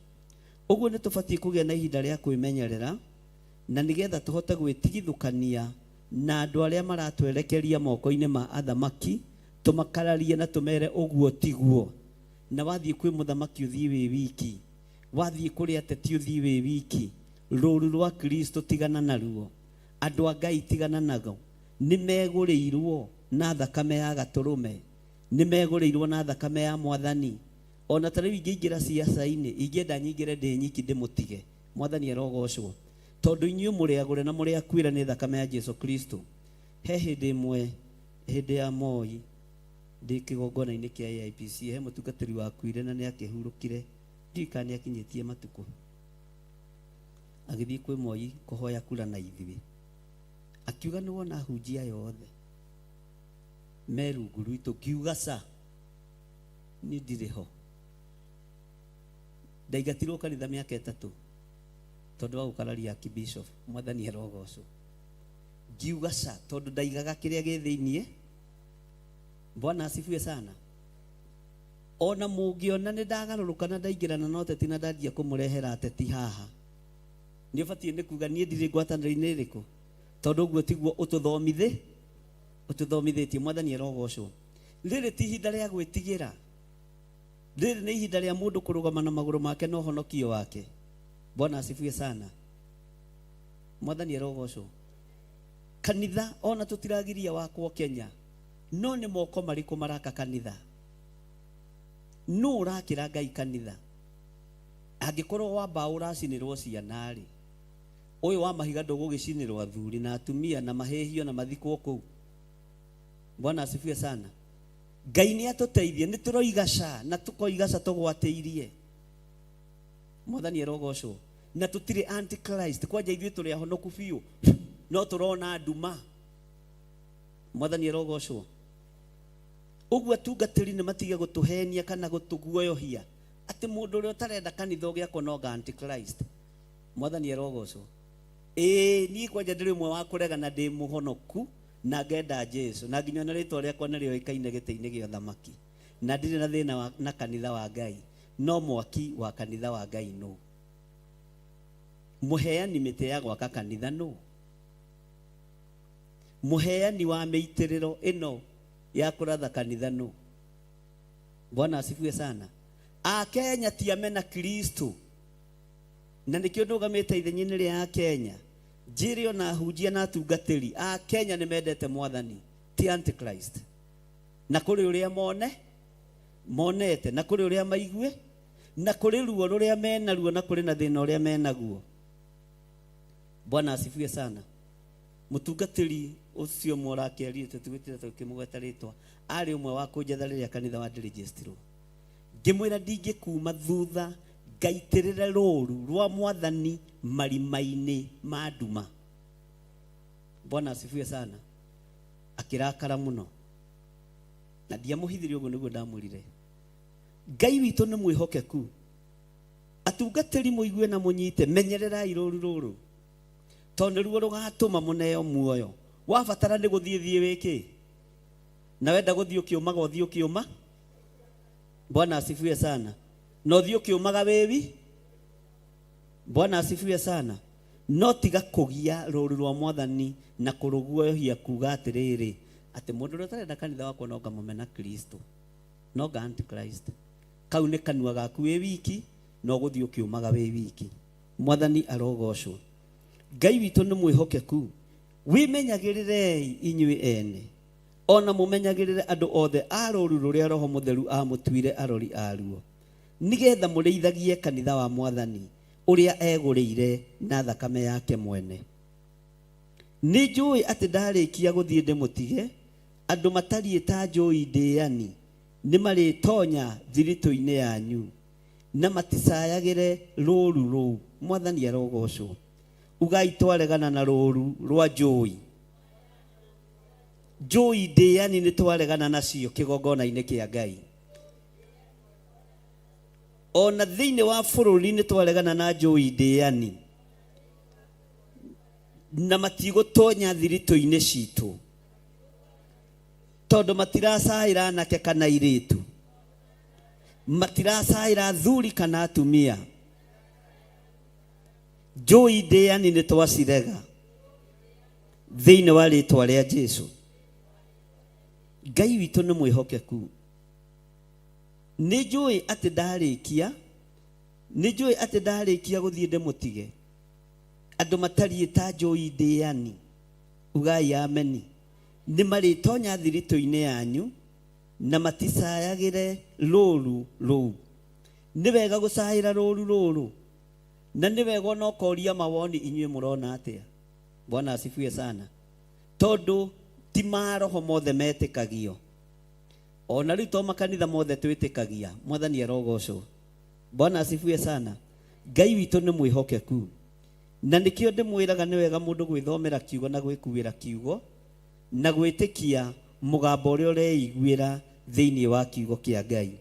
Speaker 8: Ũguo nĩ tũbatiĩ kũgĩa na ihinda rĩa kwĩmenyerera, na nĩgetha tũhote gwĩtigithũkania na andũ arĩa maratwerekeria moko-inĩ ma athamaki, tũmakararie na tũmere ũguo tiguo. Na wathiĩ kwĩ mũthamaki ũthiĩ wĩ wiki, wathiĩ kũrĩ ateti ũthiĩ wĩ wiki. Rũũru rwa Kristo tigana naruo, andũ a Ngai tigana nago. Nĩ megũrĩirwo na thakame ya gatũrũme, nĩ megũrĩirwo na thakame ya Mwathani. Ona ta rĩu ingĩingĩra ciaca-inĩ, ingĩenda nyingĩre ndĩ nyiki ndĩmũtige. Mwathani arogocwo, tondũ inyuĩ mũrĩ agũre na mũrĩ akuĩre nĩ thakame ya Jesu Kristo. He hĩndĩ ĩmwe, hĩndĩ ya Moi, ndĩ kĩgongona-inĩ kĩa AIPC, he mũtungatĩri wakuire na nĩ akĩhurũkire, ndiũĩ kana nĩ akinyĩtie matukũ, agĩthiĩ kwĩ Moi kũhoya kura na ithuĩ, akiuga nĩ wona ahunjia aya othe me rungu rwitũ. Ngiuga ca, niĩ ndirĩ ho. Ndaingatirwo kanitha mĩaka 3 tondũ wa gũkararia archbishop. Mwathani arogocwo. Ngiuga ca, tondũ ndaigaga kĩrĩa gĩ thĩiniĩ. Bwana asifiwe sana. Ona mũngĩona nĩ ndagarũrũka na ndaingĩrana na ũteti na ndanjia kũmũrehera ateti haha, nĩ ũbatiĩ nĩ kuga niĩ ndirĩ ngwatanĩro-inĩ ĩrĩkũ, tondũ ũguo tiguo ũtũthomithĩtie. Mwathani arogocwo. Rĩrĩ ti ihinda rĩa gwĩtigĩra, rĩrĩ nĩ ihinda rĩa mũndũ kũrũgama na magũrũ make na ũhonokio wake. Bwana asifiwe sana. Mwathani arogocwo. Kanitha ona tũtiragiria wakwo Kenya, no nĩ moko marĩkũ maraka kanitha? Nũ ũrakĩra Ngai kanitha? Angĩkorwo wa mbaũ ũracinĩrwo ciana rĩ, ũyũ wa mahiga ndũgũgĩcinĩrwo athuri na atumia na mahĩhio na mathikwo kũu. Bwana asifiwe sana. Ngai nĩ atũteithie. Nĩ tũroiga ca na tũkoiga ca tũgwatĩirie. Mwathani arogocwo. Na tũtirĩ antichrist, kwanja ithuĩ tũrĩ ahonoku biũ, no tũrona nduma. Mwathani arogocwo. Ũguo atungatĩri nĩ matige gũtũhenia kana gũtũguoyohia atĩ mũndũ ũrĩa ũtarenda kanitha ũgĩakwo no nga antichrist. Mwathani arogocwo. Ĩĩ, niĩ kwanja ndĩrĩ ũmwe wa kũrega na ndĩ mũhonoku na ngenda Jesu, na nginya ona rĩtwa rĩakwa nĩ rĩoĩkaine gĩtĩ-inĩ gĩa ũthamaki, na ndirĩ na thĩna na kanitha wa Ngai. No mwaki wa kanitha wa Ngai nũ? Mũheani mĩtĩ ya gwaka kanitha nũ? Mũheani wa mĩitĩrĩro ĩno ya kũratha kanitha nũ? Bwana asifiwe sana. Akenya ti amena Kristo, na nĩkĩo ndũgamĩte ithenya-inĩ rĩa Akenya, njĩre ona ahunjia na atungatĩri Akenya nĩ mendete Mwathani, ti antichrist, na kũrĩ ũrĩa monete, na kũrĩ ũrĩa maigue, na kũrĩ ruo rũrĩa menaruo, na kũrĩ na thĩna ũrĩa menaguo. Bwana asifiwe sana. Mũtungatĩri ũcio mũrakĩarire, tũtigwĩtĩra tũkĩmũgweta rĩtwa, arĩ ũmwe wa kũnjetha rĩrĩa kanitha wa ndĩrĩgĩstirwo. Ngĩmwĩra ndingĩkuma thutha ngaitĩrĩre rũru rwa Mwathani marima-inĩ ma nduma. Bwana asifiwe sana. Akĩrakara mũno na ndiamũhithirie, ũguo nĩguo ndamwĩrire. Ngai witũ nĩ mwĩhokeku. Atungatĩri, mũigue na mũnyite, menyererai rũru rũrũ, tondũ nĩruo rũgatũma mũneo muoyo. Wabatara nĩ gũthiĩ, thiĩ wĩkĩ, na wenda gũthiĩ ũkĩũmaga, ũthiĩ ũkĩũma. Bwana asifiwe sana. Na ũthiĩ ũkĩũmaga wĩwi. Bwana asifiwe sana. No tiga kũgia rũru rwa Mwathani na kũrũguoyohia kuga atĩrĩrĩ, atĩ mũndũ ũrĩa ũtarenda kanitha wakwa no ngamũmena Kristo, no nga antichrist. Kau nĩ kanua gaku wĩ wiki, no gũthiĩ ũkĩũmaga wĩ wiki. Mwathani arogocwo. Ngai witũ nĩ mwĩhokeku. Wĩmenyagĩrĩrei inyuĩ ene, ona mũmenyagĩrĩre andũ othe a rũru rũrĩa Roho Mũtheru amũtuire arori aruo, nĩgetha mũrĩithagie kanitha wa Mwathani ũrĩa egũrĩire na thakame yake mwene. Nĩ njũĩ atĩ ndarĩkia gũthiĩ ndĩmũtige, andũ matariĩ ta njũi ndĩani nĩ marĩtonya thiritũ-inĩ yanyu na maticayagĩre rũru rũu. Mwathani arogocwo. Ugai, twaregana na rũru rwa njũi. Njũi ndĩani nĩ twaregana nacio kĩgongona-inĩ kĩa Ngai. Ona thĩinĩ wa bũrũri nĩ twaregana na njũi ndĩani, na matigũtonya thiritũ-inĩ citũ, tondũ matiracaĩra anake kana airĩtu, matiracaĩra athuri kana atumia. Njũi ndĩani nĩ twacirega thĩinĩ wa rĩtwa rĩa Jesu. Ngai witũ nĩ mwĩhokeku. Nĩ njũĩ atĩ ndarĩkia gũthiĩ ndĩmũtige, andũ matariĩ ta njũi ndĩani, ugai ameni, nĩ marĩtonya thiritũ-inĩ yanyu na maticayagĩre rũru rũu. Nĩ wega gũcaĩra rũru rũrũ, na nĩ wega ona ũkoria mawoni, inyuĩ mũrona atĩa? Bwana asifiwe sana. Tondũ Ti maroho mothe metĩkagio. Ona rĩu to makanitha mothe twĩtĩkagia. Mwathani arogocwo. Bwana asifiwe sana. Ngai witũ nĩ mwĩhokeku. Na nĩkĩo ndĩmwĩraga nĩ wega mũndũ gwĩthomera kiugo na gwĩkuĩra kiugo na gwĩtĩkia mũgambo ũrĩa ũreiguĩra thĩinĩ wa kiugo kĩa Ngai.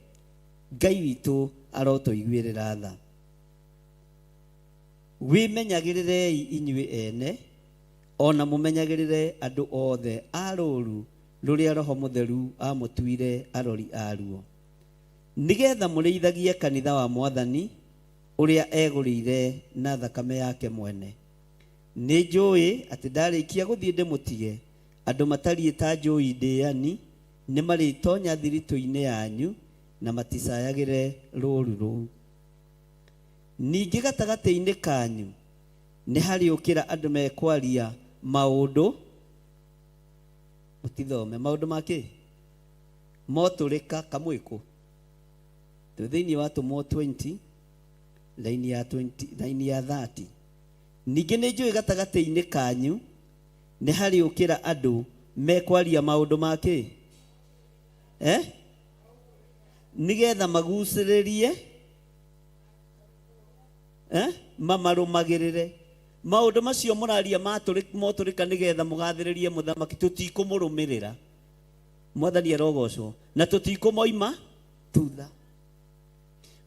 Speaker 8: Ngai witũ arotũiguĩrĩra tha. Wĩmenyagĩrĩrei inyuĩ ene, ona mũmenyagĩrĩre andũ othe a rũũru rũrĩa Roho Mũtheru amũtuire arori aruo, nĩgetha mũrĩithagie kanitha wa Mwathani ũrĩa egũrĩire na thakame yake mwene. Nĩ njũĩ atĩ ndarĩkia gũthiĩ ndĩmũtige, andũ matariĩ ta njũi ndĩani nĩ marĩtonya thiritũ-inĩ yanyu na maticayagĩre rũũru rũu. Ningĩ gatagatĩ-inĩ kanyu nĩ harĩũkĩra andũ mekwaria maũndũ, mũtithome maũndũ makĩ motũrĩka kamwĩkũ. Twĩ thĩinĩ wa Atũmwo 20 laini ya 20, laini ya 30. Ningĩ nĩ njũĩ gatagatĩ-inĩ kanyu nĩ harĩũkĩra andũ mekwaria maũndũ makĩ nĩgetha magucĩrĩrie mamarũmagĩrĩre. Maũndũ macio mũraria motũrĩka nĩgetha mũgathĩrĩrie mũthamaki, tũtikũmũrũmĩrĩra. Mwathani arogocwo. Na tũtikũmoima thutha.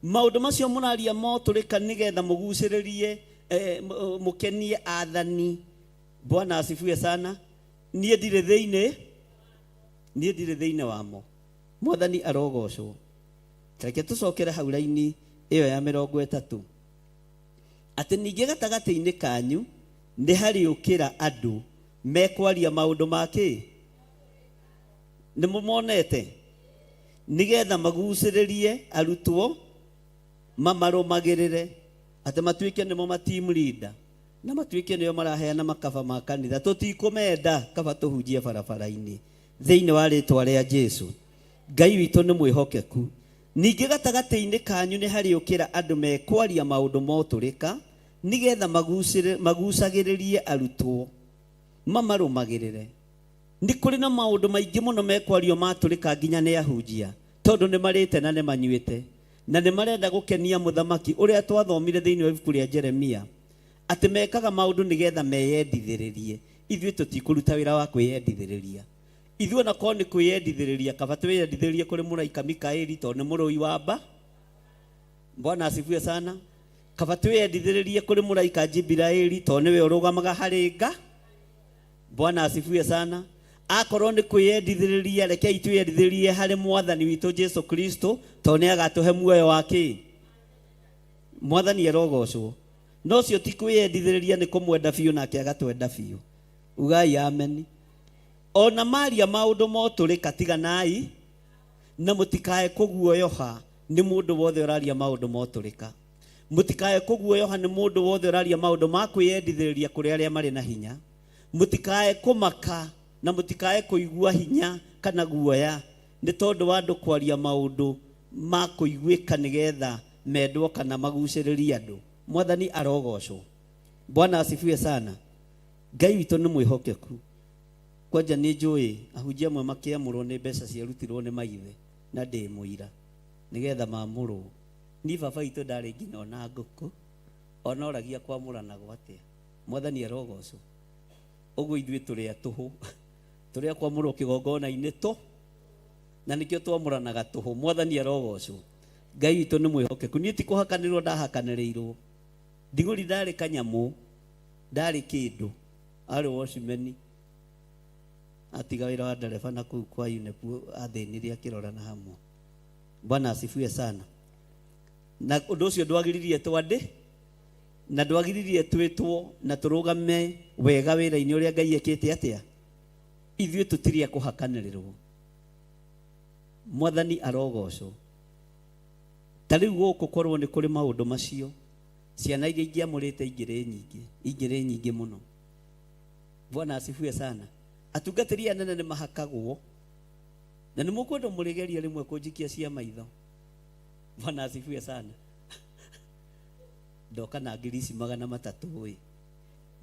Speaker 8: Maũndũ macio mũraria motũrĩka nĩgetha mũgucĩrĩrie mũkenie athani. Bwana asifiwe sana. Niĩ ndirĩ thĩinĩ, niĩ ndirĩ thĩinĩ wamo. Mwathani arogocwo. Reke tũcokere hau raini ĩyo ya 30. Atĩ ningĩ gatagatĩ-inĩ kanyu nĩ harĩũkĩra andũ mekwaria maũndũ makĩ, nĩ mũmonete, nĩgetha magucĩrĩrie arutwo mamarũmagĩrĩre, atĩ matuĩke nĩmo ma team leader na matuĩke nĩo maraheana makaba ma kanitha. Tũtikũmenda, kaba tũhunjie barabara-inĩ thĩinĩ wa rĩtwa rĩa Jesu. Ngai witũ nĩ mwĩhokeku. Ningĩ gatagatĩ-inĩ kanyu nĩ harĩũkĩra andũ mekwaria maũndũ motũrĩka nĩgetha magucagĩrĩrie arutwo mamarũmagĩrĩre. Nĩ kũrĩ na maũndũ maingĩ mũno mekwario matũrĩka nginya nĩ ahunjia, tondũ nĩ marĩte na nĩ manyuĩte na nĩ marenda gũkenia mũthamaki ũrĩa twathomire thĩinĩ wa ibuku rĩa Jeremia, atĩ mekaga maũndũ nĩgetha meyendithĩrĩrie. Ithuĩ tũtikũruta wĩra wa kwĩyendithĩrĩria. Ithuĩ ona korwo nĩ kwĩyendithĩrĩria, kaba twĩyendithĩrĩrie kũrĩ mũraika Mikaeli tondũ nĩ mũrũi wa mba. Bwana asifiwe sana. Kaba twĩyendithĩrĩrie kũrĩ mũraika Jibiraeli tondũ nĩwe ũrũgamaga harĩ nga. Bwana asifiwe sana. Akorwo nĩ kwĩyendithĩrĩria, rekei twĩyendithĩrĩrie harĩ Mwathani witũ Jesu Kristo tondũ nĩ agatũhe muoyo wa kĩ. Mwathani arogocwo. No ũcio ti kwĩyendithĩrĩria, nĩ kũmwenda biũ nake agatwenda biũ. Ugai amen. Ona maria maũndũ motũrĩka, tiganai na mũtikae kũguoyoha nĩ mũndũ wothe ũraria maũndũ motũrĩka. Mũtikae kũguoyoha nĩ mũndũ wothe ũraria maũndũ ma kwĩyendithĩrĩria kũrĩ arĩa marĩ na hinya. Mũtikae kũmaka na mũtikae kũigua hinya kana guoya nĩ tondũ wa andũ kwaria maũndũ ma kũiguĩka nĩgetha mendwo kana magucĩrĩrie andũ. Mwathani arogocwo. Bwana asifiwe sana. Ngai witũ nĩ mwĩhokeku. Kwanja nĩ njũĩ ahunjia amwe makĩamũrwo nĩ mbeca ciarutirwo nĩ maithe na ndĩ mũira nĩgetha mamũrwo. Niĩ baba witũ ndarĩ nginya ona ngũkũ, ona oragia kwamũranagwo atĩa. Mwathani arogocwo. Ũguo ithuĩ tũrĩ a tũhũ, tũrĩ a kwamũrwo kĩgongona-inĩ tũ, na nĩkĩo twamũranaga tũhũ. Mwathani arogocwo. Ngai witũ nĩ mwĩhokeku. Niĩ ti kũhakanĩrwo ndahakanĩrĩirwo. Ndigũri ndarĩ kanyamũ, ndarĩ kĩndũ, arĩ watchman. Atiga wĩra wa ndereba na kũu kwa UNEP athĩnire akĩrorana hamwe. Bwana asifiwe sana. Na ũndũ ũcio ndwagiririe twandĩ na ndwagiririe twĩtwo na tũrũgame wega wĩra-inĩ ũrĩa Ngai ekĩte atĩa. Ithuĩ tũtirĩ a kũhakanĩrĩrwo. Mwathani arogocwo. Ta rĩu gũkũ korwo nĩ kũrĩ maũndũ macio, ciana iria ingĩamũrĩte ingĩrĩ nyingĩ, ingĩrĩ nyingĩ mũno. Bwana asifiwe sana. Atungatĩri anene nĩ mahakagwo na nĩ mũkwenda mũrĩgeria rĩmwe kũnjikia cia maitho. Bwana asifiwe sana. Ndoka na ngiri ici 300 ĩ,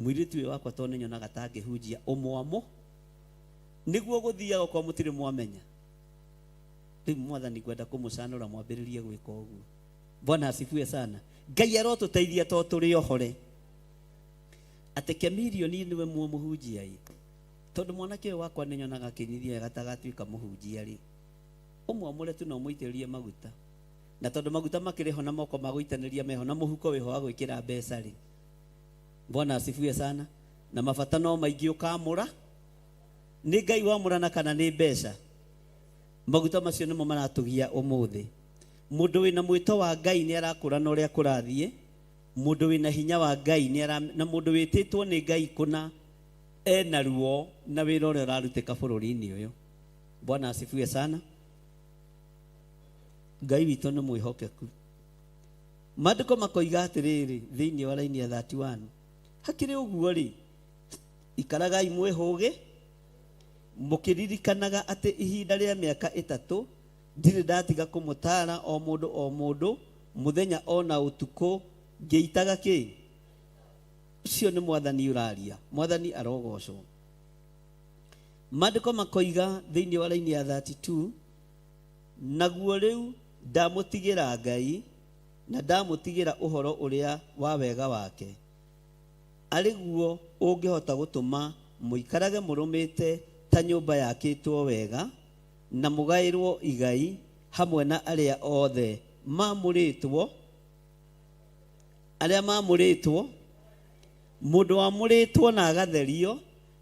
Speaker 8: mũirĩtu ũyũ wakwa tondũ nĩnyonaga ta angĩhunjia ũmwamũ. Nĩguo gũthiaga kwa mũtirĩ mwamenya. Rĩu mwathani ngwenda kũmũcanũra mwambĩrĩrie gwĩka ũguo. Bwana asifiwe sana. Ngai arotũteithia to tũrĩ ohore. Atĩ Kemirioni nĩwe mũhunjia ĩ. Tondũ mwanake ũyũ wakwa nĩnyonaga akĩnyithia wega ta agatuĩka mũhunjia rĩ. Ũmwamũre tu na ũmũitĩrĩrie maguta. Na tondũ maguta makĩrĩ ho na moko ma gũitanĩria meho na mũhuko wĩho wa gwĩkĩra mbeca rĩ. Bwana asifiwe sana. Na mabata no maingĩ ũkamũra. Nĩ Ngai wamũrana kana nĩ mbeca? Maguta macio nĩmo maratũgia ũmũthĩ. Mũndũ wĩna mwĩto wa Ngai nĩ arakũra na ũrĩa kũrathiĩ. Mũndũ wĩna hinya wa Ngai nĩ ara, na mũndũ wĩtĩtwo nĩ Ngai kũna ena ruo na wĩra ũrĩa ũrarutĩka bũrũri-inĩ ũyũ. Bwana asifiwe sana. Ngai witũ nĩ mwĩhokeku. Maandĩko makoiga atĩrĩrĩ thĩinĩ wa raini ya 31, hakĩrĩ ũguo rĩ, ikaragai mwĩhũgĩ mũkĩririkanaga atĩ ihinda rĩa mĩaka 3 ndirĩ ndatiga kũmũtaara o mũndũ o mũndũ mũthenya o na ũtukũ ngĩitaga kĩ. Ũcio nĩ mwathani ũraria. Mwathani arogocwo. Maandĩko makoiga thĩinĩ wa raini ya 32, naguo rĩu ndamũtigĩra Ngai na ndamũtigĩra ũhoro ũrĩa wa wega wake, arĩ guo ũngĩhota gũtũma mũikarage mũrũmĩte ta nyũmba yakĩtwo wega na mũgaĩrwo igai hamwe na arĩa othe mamũrĩtwo, arĩa mamũrĩtwo. Mũndũ wamũrĩtwo na agatherio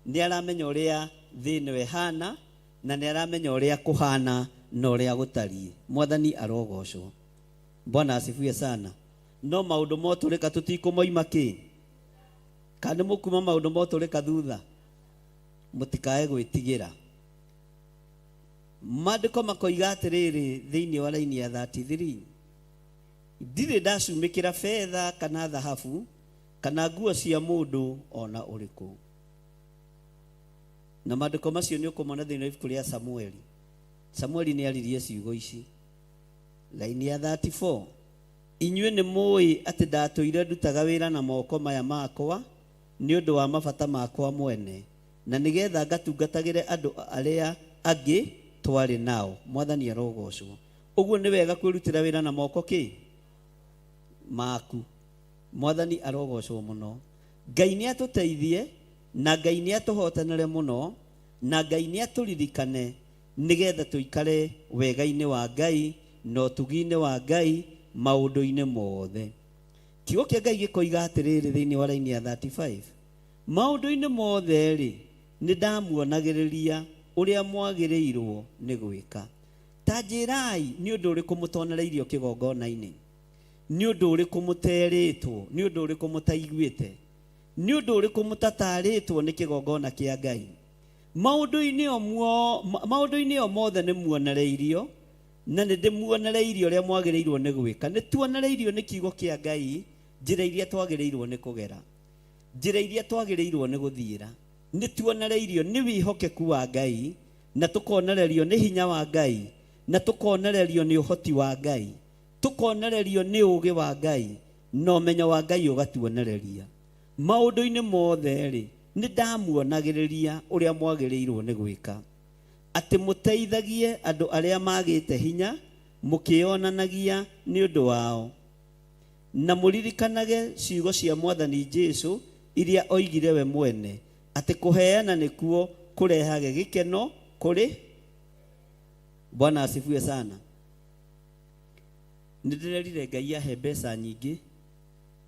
Speaker 8: nĩ aramenya ũrĩa thĩ ĩno ĩhana na nĩ aramenya ũrĩa kũhana na ũrĩa gũtariĩ. Mwathani arogocwo. Bwana asifiwe sana. No maũndũ motũrĩka tũtikũmoima kĩ? Kana nĩ mũkuma maũndũ motũrĩka thutha? Mũtikae gwĩtigĩra. Maandĩko makoiga atĩrĩrĩ thĩinĩ wa raini ya 33, ndirĩ ndacumĩkĩra betha kana thahabu kana nguo cia mũndũ ona ũrĩkũ. Na maandĩko macio nĩ ũkũmona thĩinĩ wa ibuku rĩa Samueli. Samueli nĩ aririe ciugo ici. Raini ya 34, inyuĩ nĩ mũĩ atĩ ndatũire ndutaga wĩra na moko maya makwa nĩ ũndũ wa mabata makwa mwene, na nĩgetha ngatungatagĩre andũ arĩa angĩ twarĩ nao. Mwathani arogocwo. Ũguo nĩ wega kwĩrutĩra wĩra na moko kĩ maku. Mwathani arogocwo mũno. Ngai nĩ atũteithie na Ngai nĩ atũhotanĩre mũno na Ngai nĩ atũririkane nĩgetha tũikare wega-inĩ wa Ngai na ũtugi-inĩ wa Ngai maũndũ-inĩ mothe. Kiugo kĩa Ngai gĩkoiga atĩrĩrĩ thĩinĩ wa raini ya 35, maũndũ-inĩ mothe rĩ, nĩ ndamuonagĩrĩria ũrĩa mwagĩrĩirwo nĩ gwĩka. Ta njĩrai nĩ ũndũ ũrĩkũ mũtonereirio kĩgongona-inĩ? Nĩ ũndũ ũrĩkũ mũterĩtwo? Nĩ ũndũ ũrĩkũ mũtaiguĩte? Nĩ ũndũ ũrĩkũ mũtatarĩtwo nĩ kĩgongona kĩa Ngai? Maũndũ-inĩ o mothe nĩ muonereirio, na nĩ ndĩmuonereirio ũrĩa mwagĩrĩirwo nĩ gwĩka. Nĩ tuonereirio nĩ kiugo kĩa Ngai njĩra iria twagĩrĩirwo nĩ kũgera, njĩra iria twagĩrĩirwo nĩ gũthiĩra. Nĩ tuonereirio nĩ wĩhokeku wa Ngai, na tũkonererio nĩ hinya wa Ngai, na tũkonererio nĩ ũhoti wa Ngai, tũkonererio nĩ ũũgĩ wa Ngai, na ũmenyo wa Ngai ũgatuonereria. Maũndũ-inĩ mothe rĩ, nĩ ndamuonagĩrĩria ũrĩa mwagĩrĩirwo nĩ gwĩka, atĩ mũteithagie andũ arĩa magĩte hinya mũkĩonanagia nĩ ũndũ wao, na mũririkanage ciugo cia Mwathani Jesũ iria oigire we mwene, atĩ kũheana nĩkuo kũrehage gĩkeno kũrĩ. Bwana asifiwe sana. Nĩ ndĩrerire Ngai ahe mbeca nyingĩ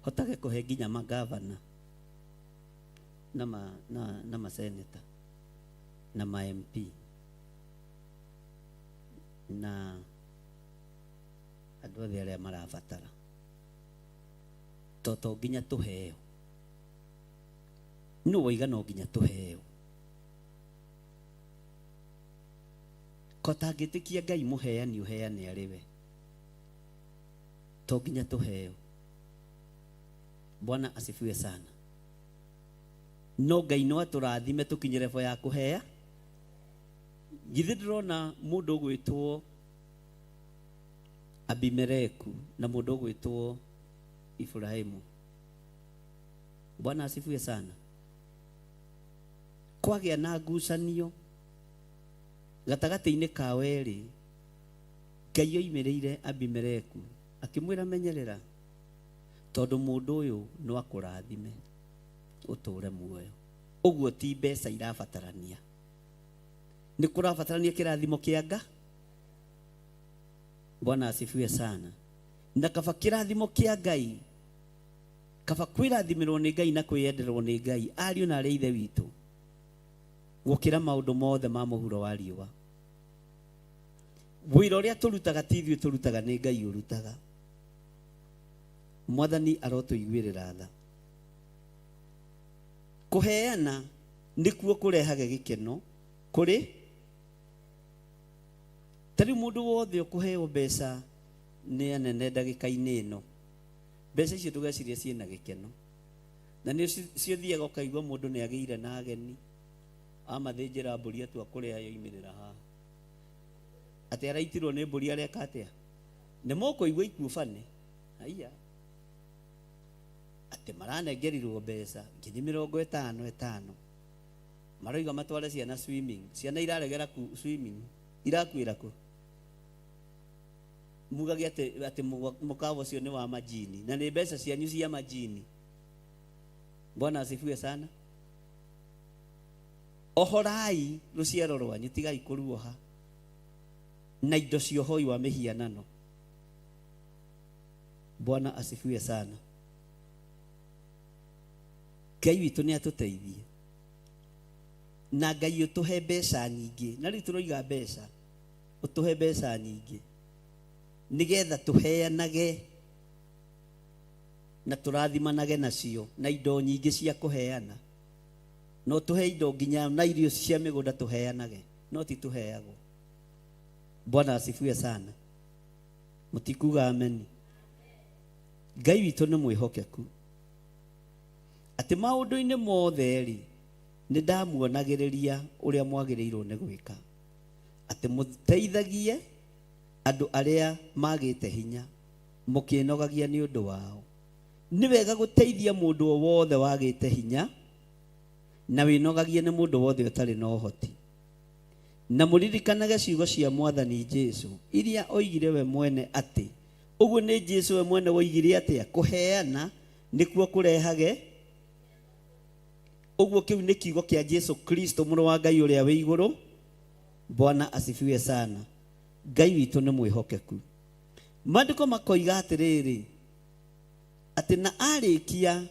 Speaker 8: hotage kũhe nginya magavana na maseneta na ma MP na andũ othe arĩa marabatara. To nginya tũheo. Nũ woiga no nginya tũheo? Ko tangĩtĩkia Ngai mũheani ũheane arĩ we. To nginya tũheo. Bwana asifiwe sana. No Ngai no atũrathime tũkinye level ya kũhea. Githĩ ndĩrona mũndũ ũgwĩtwo Abimeleku na mũndũ ũgwĩtwo Ibrahimu. Bwana asifiwe sana. Kwagĩa na ngucanio. Gatagatĩ-inĩ ka werĩ Ngai oimĩrĩire Abimeleku akĩmwĩra menyerera tondũ mũndũ ũyũ no akũrathime ũtũre muoyo. Ũguo ti mbeca irabatarania, nĩ kũrabatarania kĩrathimo kĩa Nga. Bwana asifiwe sana. Na kaba kĩrathimo kĩa Ngai, kaba kwĩrathimĩrwo nĩ Ngai na kwĩyenderwo nĩ Ngai ariũ na arĩa ithe witũ gũkĩra maũndũ mothe ma mũhuro wa riũa. Wĩra ũrĩa tũrutaga ti ithuĩ tũrutaga, nĩ Ngai ũrutaga. Mwathani arotũiguĩrĩra tha. Kũheana nĩkuo kũrehage gĩkeno kũrĩ ta rĩu mũndũ wothe ũkũheo mbeca nĩ anene ndagĩka-inĩ ĩno, mbeca icio ndũgecirie ciĩna gĩkeno, na nĩ ciothiaga ũkaigua mũndũ nĩ agĩire na ageni amathĩnjĩra mbũri atua kũrĩa yoimĩrĩra haha atĩ araitirwo nĩ mbũri areka atĩa, nĩ mũkũigua ikuũ bane haiya atĩ maranengerirwo mbeca 50,000 ĩtano, maroiga matware ciana swimming, ciana iraregera ku swimming irakuĩra kũ, mugage atĩ mũkawa ũcio nĩ wa majini na nĩ mbeca cianyu cia majini. Bwana asifiwe sana. Ohorai rũciaro rwanyu, tigai kũruoha na indo cia ũhoi wa mĩhianano. Bwana asifiwe sana. Ngai witũ nĩ atũteithie na Ngai ũtũhe mbeca nyingĩ, na rĩu tũroiga mbeca, ũtũhe mbeca nyingĩ nĩgetha tũheanage na tũrathimanage nacio na indo nyingĩ cia kũheana. No tũhe indo nginya na irio cia mĩgũnda tũheanage, no ti tũheagwo. Bwana asifiwe sana. Mũtikuga ameni. Ngai witũ nĩ mwĩhokeku atĩ maũndũ-inĩ mothe rĩ nĩ ndamuonagĩrĩria ũrĩa mwagĩrĩirwo nĩ gwĩka, atĩ mũteithagie andũ arĩa magĩte hinya mũkĩnogagia nĩ ũndũ wao. Nĩ wega gũteithia mũndũ o wothe wagĩte hinya na wĩnogagie nĩ mũndũ wothe ũtarĩ na ũhoti. Na mũririkanage ciugo cia Mwathani Jesu iria oigire we mwene atĩ, ũguo nĩ Jesu we mwene woigire atĩa, kũheana nĩkuo kũrehage. Ũguo kĩu nĩ kiugo kĩa Jesu Kristo mũrũ wa Ngai ũrĩa wĩ igũrũ. Bwana asifiwe sana. Ngai witũ nĩ mwĩhokeku. Maandĩko makoiga atĩrĩrĩ, atĩ na arĩkia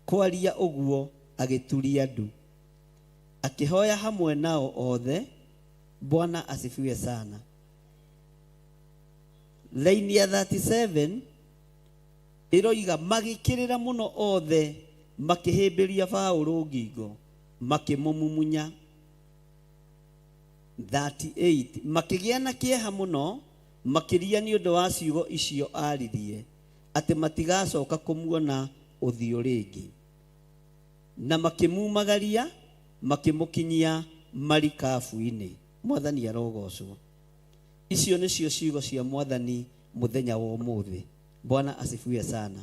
Speaker 8: kwaria ũguo agĩturia ndu akĩhoya hamwe nao othe. Bwana asifiwe sana. Laini ya 37 ĩroiga magĩkĩrĩra mũno othe makĩhĩmbĩria Paũlũ ngingo makĩmũmumunya. 38 makĩgĩa na kĩeha mũno makĩria nĩ ũndũ wa ciugo icio aririe atĩ matigacoka kũmuona ũthiũ rĩngĩ, na makĩmumagaria makĩmũkinyia marikabu-inĩ. Mwathani arogocwo. Icio nĩcio ciugo cia Mwathani mũthenya wa ũmũthĩ. Bwana asifiwe sana.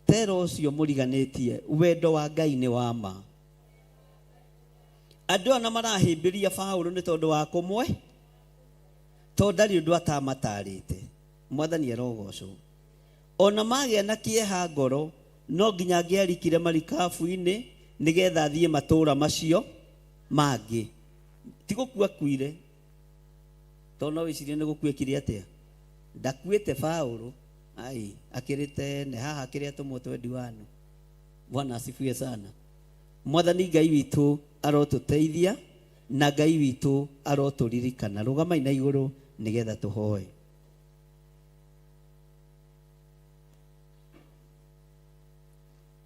Speaker 8: Tero ũcio mũriganĩtie wendo wa Ngai nĩ wa ma. Andũ aya marahĩmbĩria Paũlũ nĩ tondũ wa kũmwe, tondũ ndarĩ ũndũ atamatarĩte. Mwathani arogocwo. Ona magĩa na kĩeha ngoro no nginya angĩarikire marikabu-inĩ nĩgetha athiĩ matũũra macio mangĩ. Ti gũkua akuire, tondũ no wĩcirie nĩ gũkua ekire atĩa. Ndakuĩte Paũlũ, ai akĩrĩ tene haha akĩrĩ atũmwo 21. Bwana asifiwe sana. Mwathani Ngai witũ arotũteithia na Ngai witũ arotũririkana. Rũgamai na igũrũ nĩgetha tũhoe.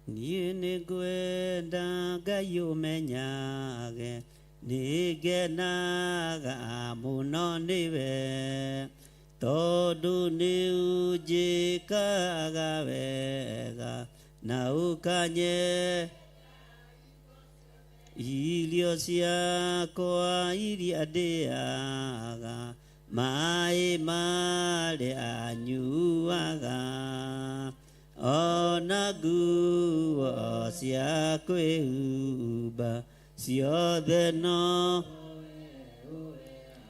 Speaker 8: Niĩ nĩngwenda Ngai ũmenyage nĩngenaga mũno nĩwe, tondũ nĩũnjĩkaga wega na ũkanye irio ciakwa iria ndĩaga, maĩ marĩa nyuaga, ona nguo cia kwĩhumba ciothe no.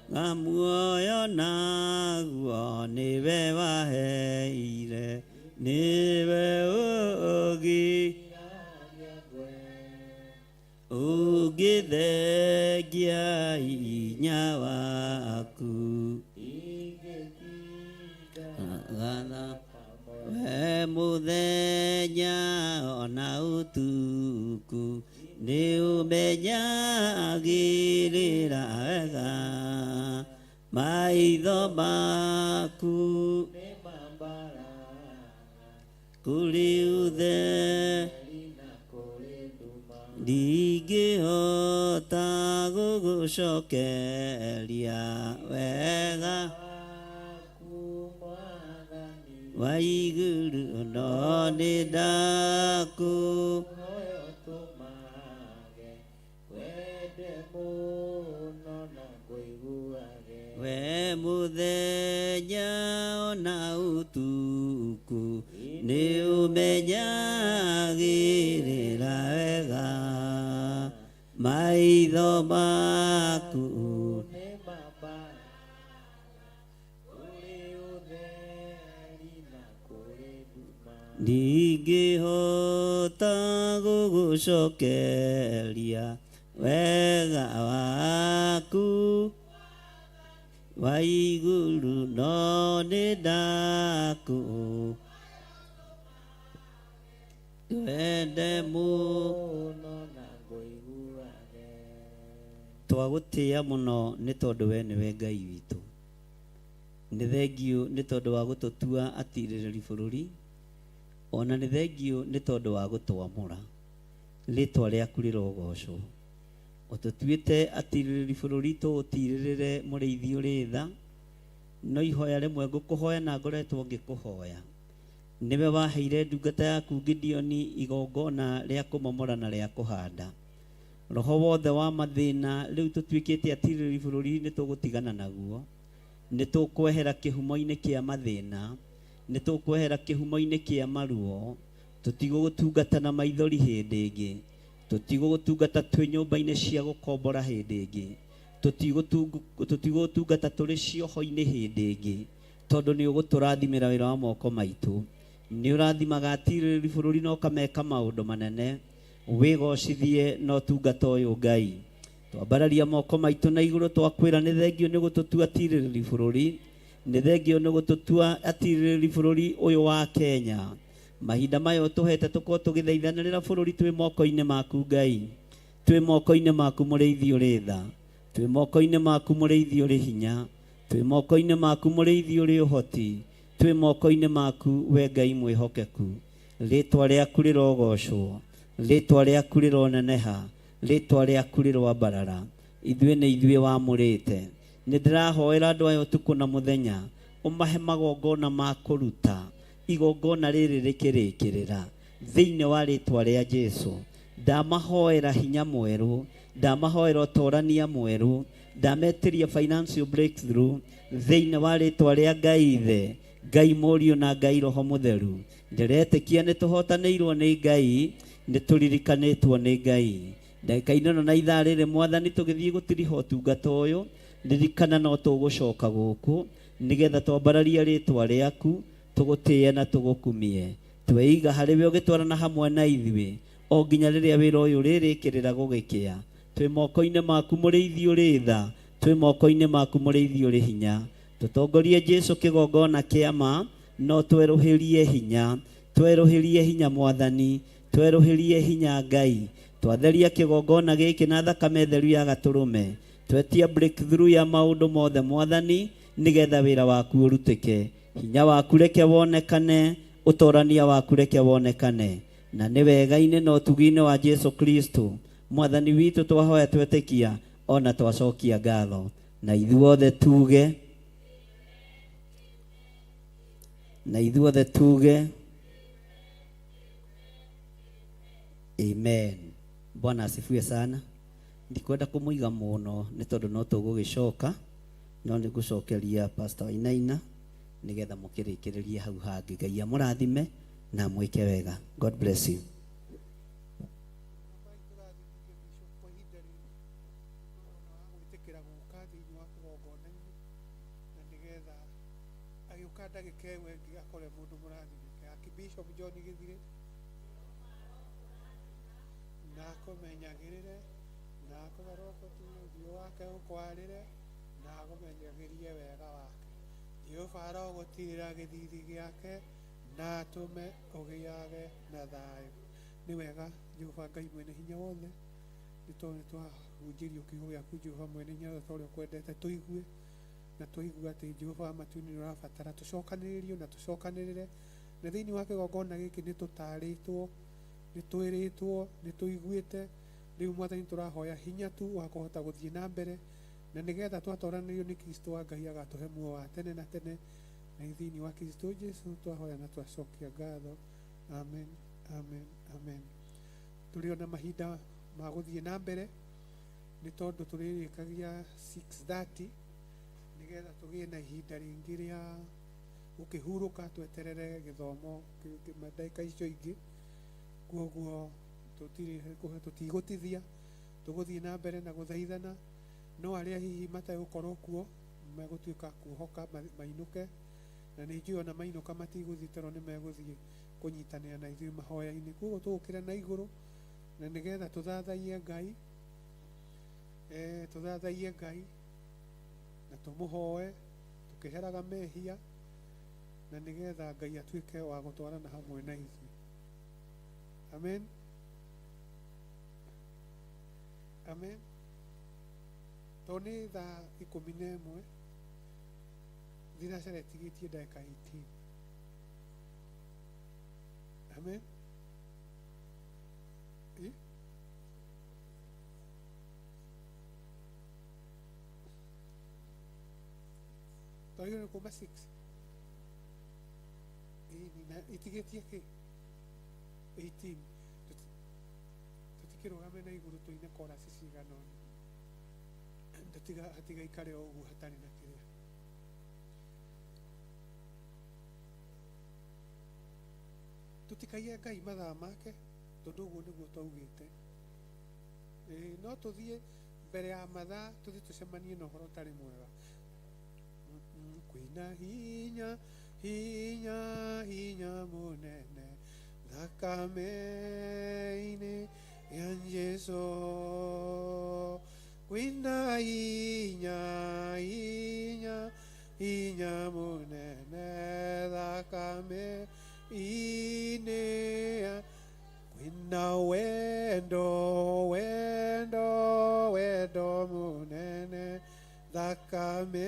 Speaker 8: Ga muoyo naguo nĩwe waheire, nĩwe ũũgĩ ũngĩthengia hinya waku. Gatha we mũthenya ona ũtukũ nĩ ũmenyagĩrĩra wega maitho maku kũrĩ ũtheri ndingĩhota gũgũcokeria wega wa igũrũ no nĩ ndakũ we mũthenya ona ũtukũ nĩ ũmenyagĩrĩra wega maitho maku ndingĩhota gũgũcokeria wega waku wa igũrũ no nĩ ndakũ wende mũno twagũtĩĩa mũno nĩ tondũ we nĩwe Ngai witũ. Nĩ thengiũ nĩ tondũ wa gũtũtua atirĩrĩri bũrũri, ona nĩ thengiũ nĩ tondũ wa gũtwamũra. Rĩtwa rĩaku rĩrogocwo. Ũtũtuĩte atirĩrĩri bũrũri tũũtirĩrĩre mũrĩithi ũrĩ tha, no ihoya rĩmwe ngũkũhoya na ngoretwo ngĩkũhoya. Nĩwe waheire ndungata yaku Gideoni igongona rĩa kũmomora na rĩa kũhanda. Roho wothe wa mathĩna rĩu tũtuĩkĩte atirĩrĩri bũrũri nĩ tũgũtigana naguo. Nĩ tũkwehera kĩhumo-inĩ kĩa mathĩna, nĩ tũkwehera kĩhumo-inĩ kĩa maruo, tũtigũgũtungata na maithori hĩndĩ ĩngĩ, tũtigũgũtungata twĩ nyũmba-inĩ cia gũkombora hĩndĩ ĩngĩ, tũtigũgũtungata tũrĩ cioho-inĩ hĩndĩ ĩngĩ, tondũ nĩ ũgũtũrathimĩra wĩra wa moko maitũ. Nĩ ũrathimaga atirĩrĩri bũrũri na ũkameka maũndũ manene. Wĩgocithie na ũtungata ũyũ Ngai. Twambararia moko maitũ na igũrũ twakwĩra nĩ thengio nĩ gũtũtua atirĩrĩri bũrũri, nĩ thengio nĩ gũtũtua atirĩrĩri bũrũri ũyũ wa Kenya. Mahinda maya ũtũhete tũkorwo tũgĩthaithanĩrĩra bũrũri twĩ moko-inĩ maku Ngai, twĩ moko-inĩ maku mũrĩithi ũrĩ tha, twĩ moko-inĩ maku mũrĩithi ũrĩ hinya, twĩ moko-inĩ maku mũrĩithi ũrĩ ũhoti, twĩ moko-inĩ maku we Ngai mwĩhokeku. Rĩtwa rĩaku rĩrogocwo, rĩtwa rĩaku rĩroneneha, rĩtwa rĩaku rĩroambarara. Ithuĩ nĩ ithuĩ wamũrĩte. Nĩ ndĩrahoera andũ aya ũtukũ na mũthenya, ũmahe magongona ma kũruta, igongona rĩrĩ rĩkĩrĩkĩrĩra thĩinĩ wa rĩtwa rĩa Jesu. Ndamahoera hinya mwerũ, ndamahoera ũtorania mwerũ, ndametĩria financial breakthrough thĩinĩ wa rĩtwa rĩa Ngai Ithe, Ngai Mũriũ na Ngai Roho Mũtheru. Ndĩretĩkia nĩ tũhotanĩirwo nĩ Ngai, nĩ tũririkanĩtwo nĩ Ngai. Ndagĩka-inĩ ĩno na ithaa rĩrĩ Mwathani tũgĩthiĩ gũtiriha ũtungata ũyũ, ririkana no tũgũcoka gũkũ nĩgetha twambararie rĩtwa rĩaku, tũgũtĩe na tũgũkumie. Tweiga harĩ we ũgĩtwarana hamwe na ithuĩ o nginya rĩrĩa wĩra ũyũ ũrĩrĩkĩrĩra gũgĩkĩa. Twĩ moko-inĩ maku mũrĩithi ũrĩ tha, twĩ moko-inĩ maku mũrĩithi ũrĩ hinya. Tũtongorie Jesu kĩgongona kĩa ma, no twerũhĩrie hinya, twerũhĩrie hinya Mwathani, twerũhĩrie hinya Ngai. Twatheria kĩgongona gĩkĩ na thakame theru ya gatũrũme, twetia breakthrough ya maũndũ mothe Mwathani, nĩgetha wĩra waku ũrutĩke. Hinya waku reke wonekane, ũtorania waku reke wonekane. Na nĩ wega-inĩ na ũtugi-inĩ wa Jesu Kristo Mwathani witũ twahoya twetĩkia ona twacokia ngatho. Na ithuothe tuge, na ithuothe tuge amen. Bwana asifiwe sana. Ndikwenda kũmũiga mũno nĩ tondũ no tũgũgĩcoka, no nĩ ngũcokeria Pastor Wainaina nĩgetha mũkĩrĩkĩrĩrie hau hangĩ. Ngai amũrathime na mwĩke wega. God bless you.
Speaker 7: Gwĩtĩkĩra gũka thĩinĩ wa kĩgongona. Agĩũka ndagĩka ĩyo ĩngĩ akore mũndũ mũrathimĩke. Archbishop John Gĩthirĩ na akũmenyagĩrĩre na akũgarũrũke ũthiũ wake ũkwarĩre na akũmenyagĩrie wega wake. Jehova arogũtirĩra gĩthithi gĩake na atũme ũgĩage na thayũ. Nĩ wega Jehova Ngai mwene hinya wothe, nĩ tondũ nĩ twahunjĩrio kiugo gĩaku Jehova mwene hinya wothe ta ũrĩa ũkwendete tũigue, na twaigua atĩ Jehova wa matu-inĩ nĩ ũrabatara tũcokanĩrĩrio na tũcokanĩrĩre, na thĩinĩ wa kĩgongona gĩkĩ nĩ tũtarĩtwo, nĩ twĩrĩtwo, nĩ tũiguĩte. Rĩu Mwathani tũrahoya hinya tu wa kũhota gũthiĩ na mbere, na nĩgetha twatoranĩrio nĩ Kristo wa Ngai agatũhe muoyo wa tene na tene, na thĩinĩ wa Kristo Jesu twahoya na twacokia ngatho. Amen, amen, amen. Tũrĩ ona mahinda ma gũthiĩ na mbere, nĩ tondũ tũrĩrĩkagia 6:30, nĩgetha tũgĩe na ihinda rĩngĩ rĩa gũkĩhurũka tweterere gĩthomo ndagĩka icio ingĩ. Koguo tũtigũtithia, tũgũthiĩ na mbere na gũthaithana, no arĩa hihi mategũkorwo kuo megũtuĩka kuohoka mainũke, na nĩ njũĩ ona mainũka matigũthiĩ tondũ nĩ megũthiĩ kũnyitanĩra na ithuĩ mahoya-inĩ. Koguo tũgũkĩra na igũrũ na nĩgetha tũthathaiye Ngai, tũthathaiye Ngai na tũmũhoe tũkĩheraga mehia, na nĩgetha Ngai atuĩke wa gũtwarana hamwe na ithuĩ. Amen, amen. Tondũ nĩ thaa 11 thinacara ĩtigĩtie ndagĩka 18. Amen. Twagĩrĩirwo nĩ kuma 6 na itigĩtie kĩ 18. Tũtikĩrũgame na igũrũ tũine chorus cigana ũna, hatigaikare o ũguo hatarĩ na kĩrĩa. Tũtikaiye Ngai mathaa make, tondũ ũguo nĩguo twaugĩte. No tũthiĩ mbere ya mathaa tũthiĩ tũcemanie na ũhoro ũtarĩ mwega. Kwĩna hinya, hinya, hinya mũnene thakame-inĩ ya Jesũ. Kwĩna hinya, hinya, hinya mũnene thakame-inĩ ya Kwĩna wendo, wendo, wendo mũnene thakame-inĩ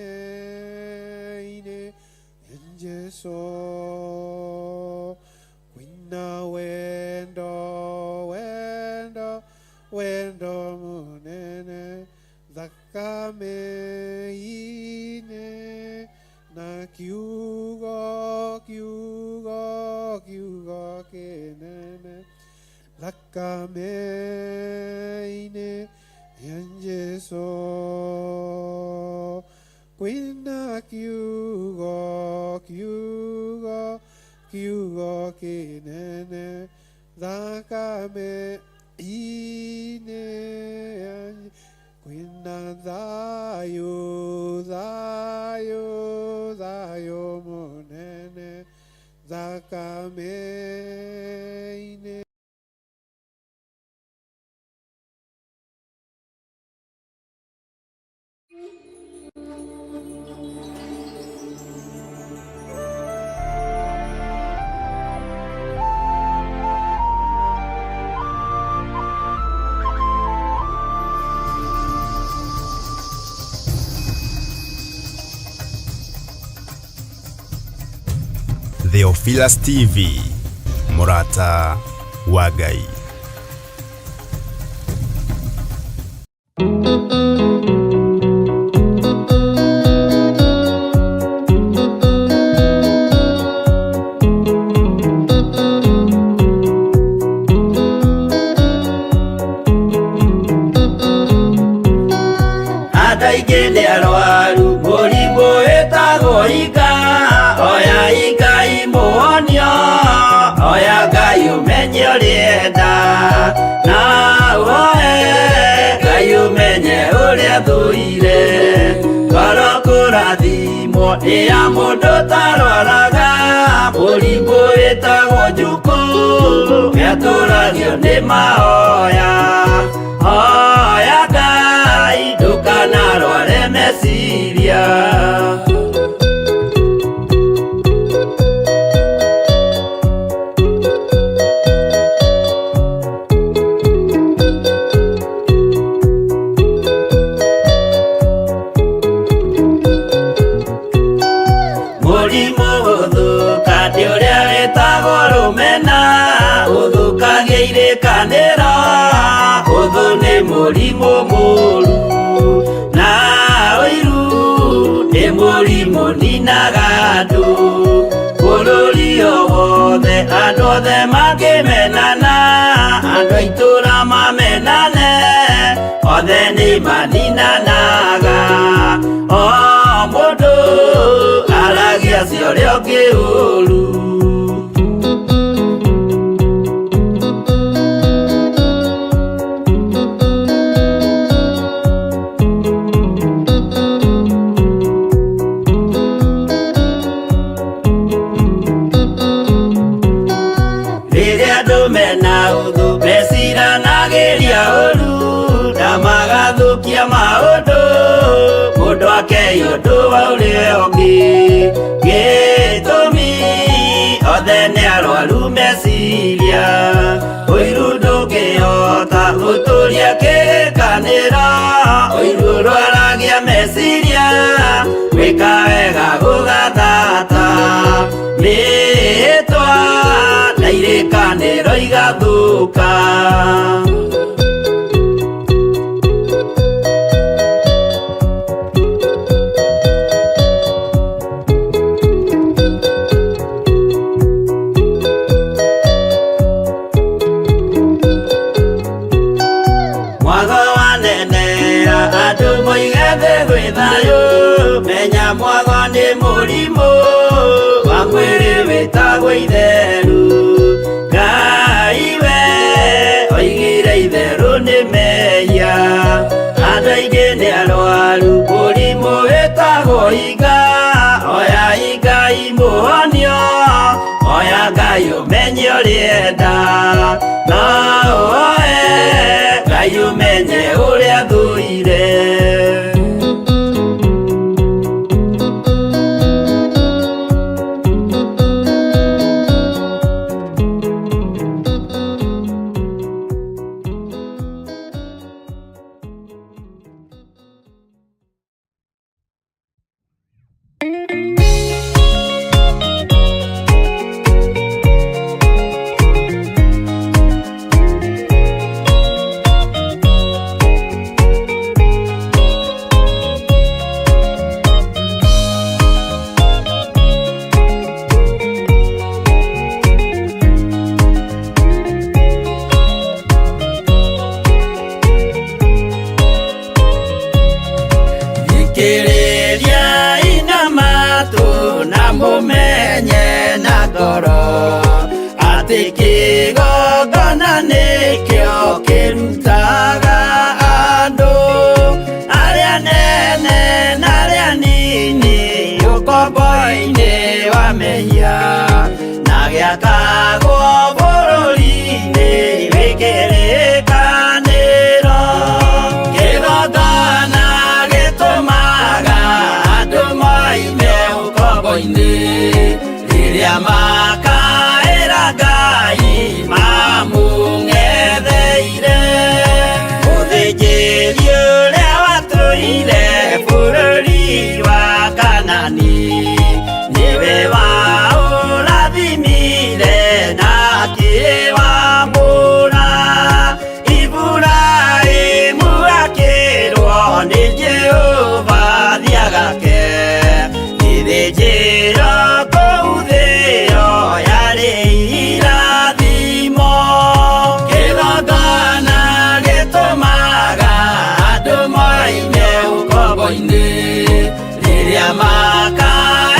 Speaker 7: ya Jesũ. Kwĩna wendo, wendo, wendo mũnene thakame-inĩ, na kiugo, kiugo, kiugo kĩnene thakame-inĩ ya Jesũ. Kwĩna kiugo, kiugo, kiugo kĩnene thakame-inĩ ya Kwĩna thayũ, thayũ, thayũ mũnene thakame-inĩ.
Speaker 1: Theophilus TV, mũrata wa Ngai.
Speaker 9: Andũ aingĩ nĩ arwaru mũrimũ wĩtagwo ika, oya Ngai mũhonio, oya Ngai ũmenye ũrĩenda, na ũhoe Ngai ũmenye ũrĩa thũire, ngoro kũrathimwo. Kũrathimwo nĩ ya mũndũ tarwaraga mũrimũ wĩtagwo njukũ gĩatũragio nĩ mahoya hoya Ngai ndũkanarware meciria. Mũrimũ gũthũka nĩ ũrĩa wĩtagwo rũmena ũthũkagia irĩkanĩro ũthũ nĩ mũrimũ mũru na ũiru nĩ mũrimũ ninaga andũ bũrũri o wothe andũ othe mangĩmenana andũ a itũũra mamenane othe nĩ maninanaga o mũndũ aragia cia ũrĩa ũngĩ ũru. Rĩrĩa andũ mena ũthũ meciranagĩria ũru na magathũkia maũndũ mũndũ akei ũndũ wa ũrĩa ũngĩ gĩtũmi othe nĩ arwaru meciria ũiru ndũngĩhota gũtũria kĩrĩkanĩro ũiru ũrwaragia meciria gwĩka wega gũgathata mĩĩtwa na irĩkanĩro igathũka. Mwago wanenera andũ moige thĩ gwĩ thayũ menya mwago nĩ mũrimũ wa mwĩrĩ wĩtagwo itheru Ngai we oigire itherũ nĩ mehia andũ aingĩ nĩ arwaru mũrimũ wĩtagwo iga oya Ngai mũhonio oya Ngai ũmenye ũrĩenda no ũoe Ngai ũmenye ũrĩa thũire. Thikĩrĩria ina matũ na mũmenye na ngoro atĩ kĩgongona nĩkĩo kĩrutaga andũ arĩa nene na arĩa nini ũkombo-inĩ wa mehia na gĩakagwo bũrũri-inĩ wĩ kĩrĩkanĩro kĩgongona gĩtũmaga andũ moime ũkombo-inĩ rĩrĩa makaĩra Ngai mamũng'etheire mũthĩnjĩri ũrĩa watũire bũrũri wa Kanani nĩwe waũrathimire na akĩwamũra Iburahĩmu akĩrwo nĩ Jehova thiagake gĩthĩnjĩro kũu thĩo yarĩ irathimo kĩgongona gĩtũmaga andũ moime ũkombo-inĩ rĩrĩa makaĩra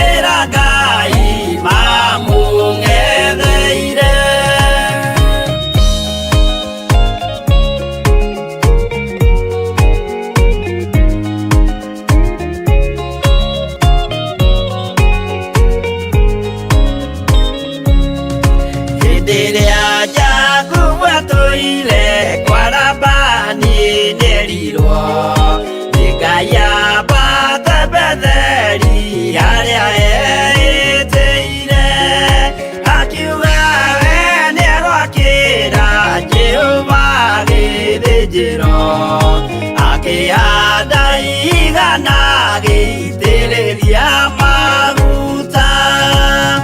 Speaker 9: Ndanagĩitĩrĩria maguta.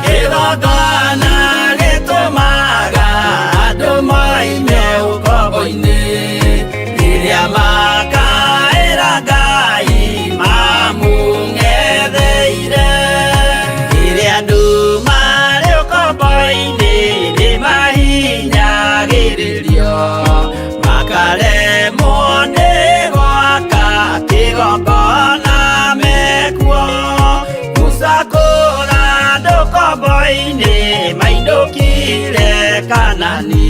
Speaker 9: Kĩgongona gĩtũmaga andũ moime ũkombo-inĩ, rĩrĩa makaĩra Ngai mamũng'etheire. Rĩrĩa andũ marĩ ũkombo-inĩ nĩmahinyagĩrĩrio, makaremwo nĩ gwaka kĩgongona mekuo. Musa kũra andũ ũkombo-inĩ mainũkire Kanani,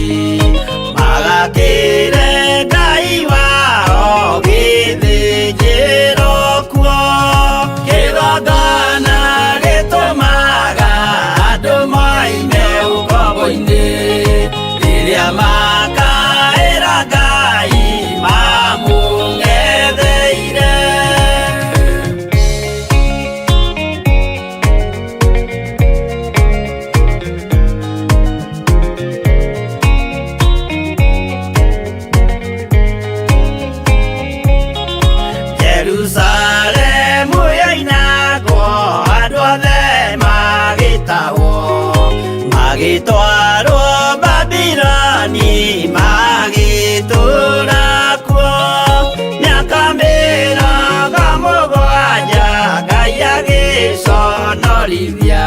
Speaker 9: magakĩre Ngai wao gĩthĩnjĩro kuo. Kĩgongona gĩtũmaga andũ moime ũkombo-inĩ, rĩrĩa makaĩra Ngai mamũng'etheire. Jerusalemu yoinagwo, andũ othe magĩtahwo, magĩtwarwo Babiloni, magĩtũũra kuo mĩaka 70. Ngai agĩconorithia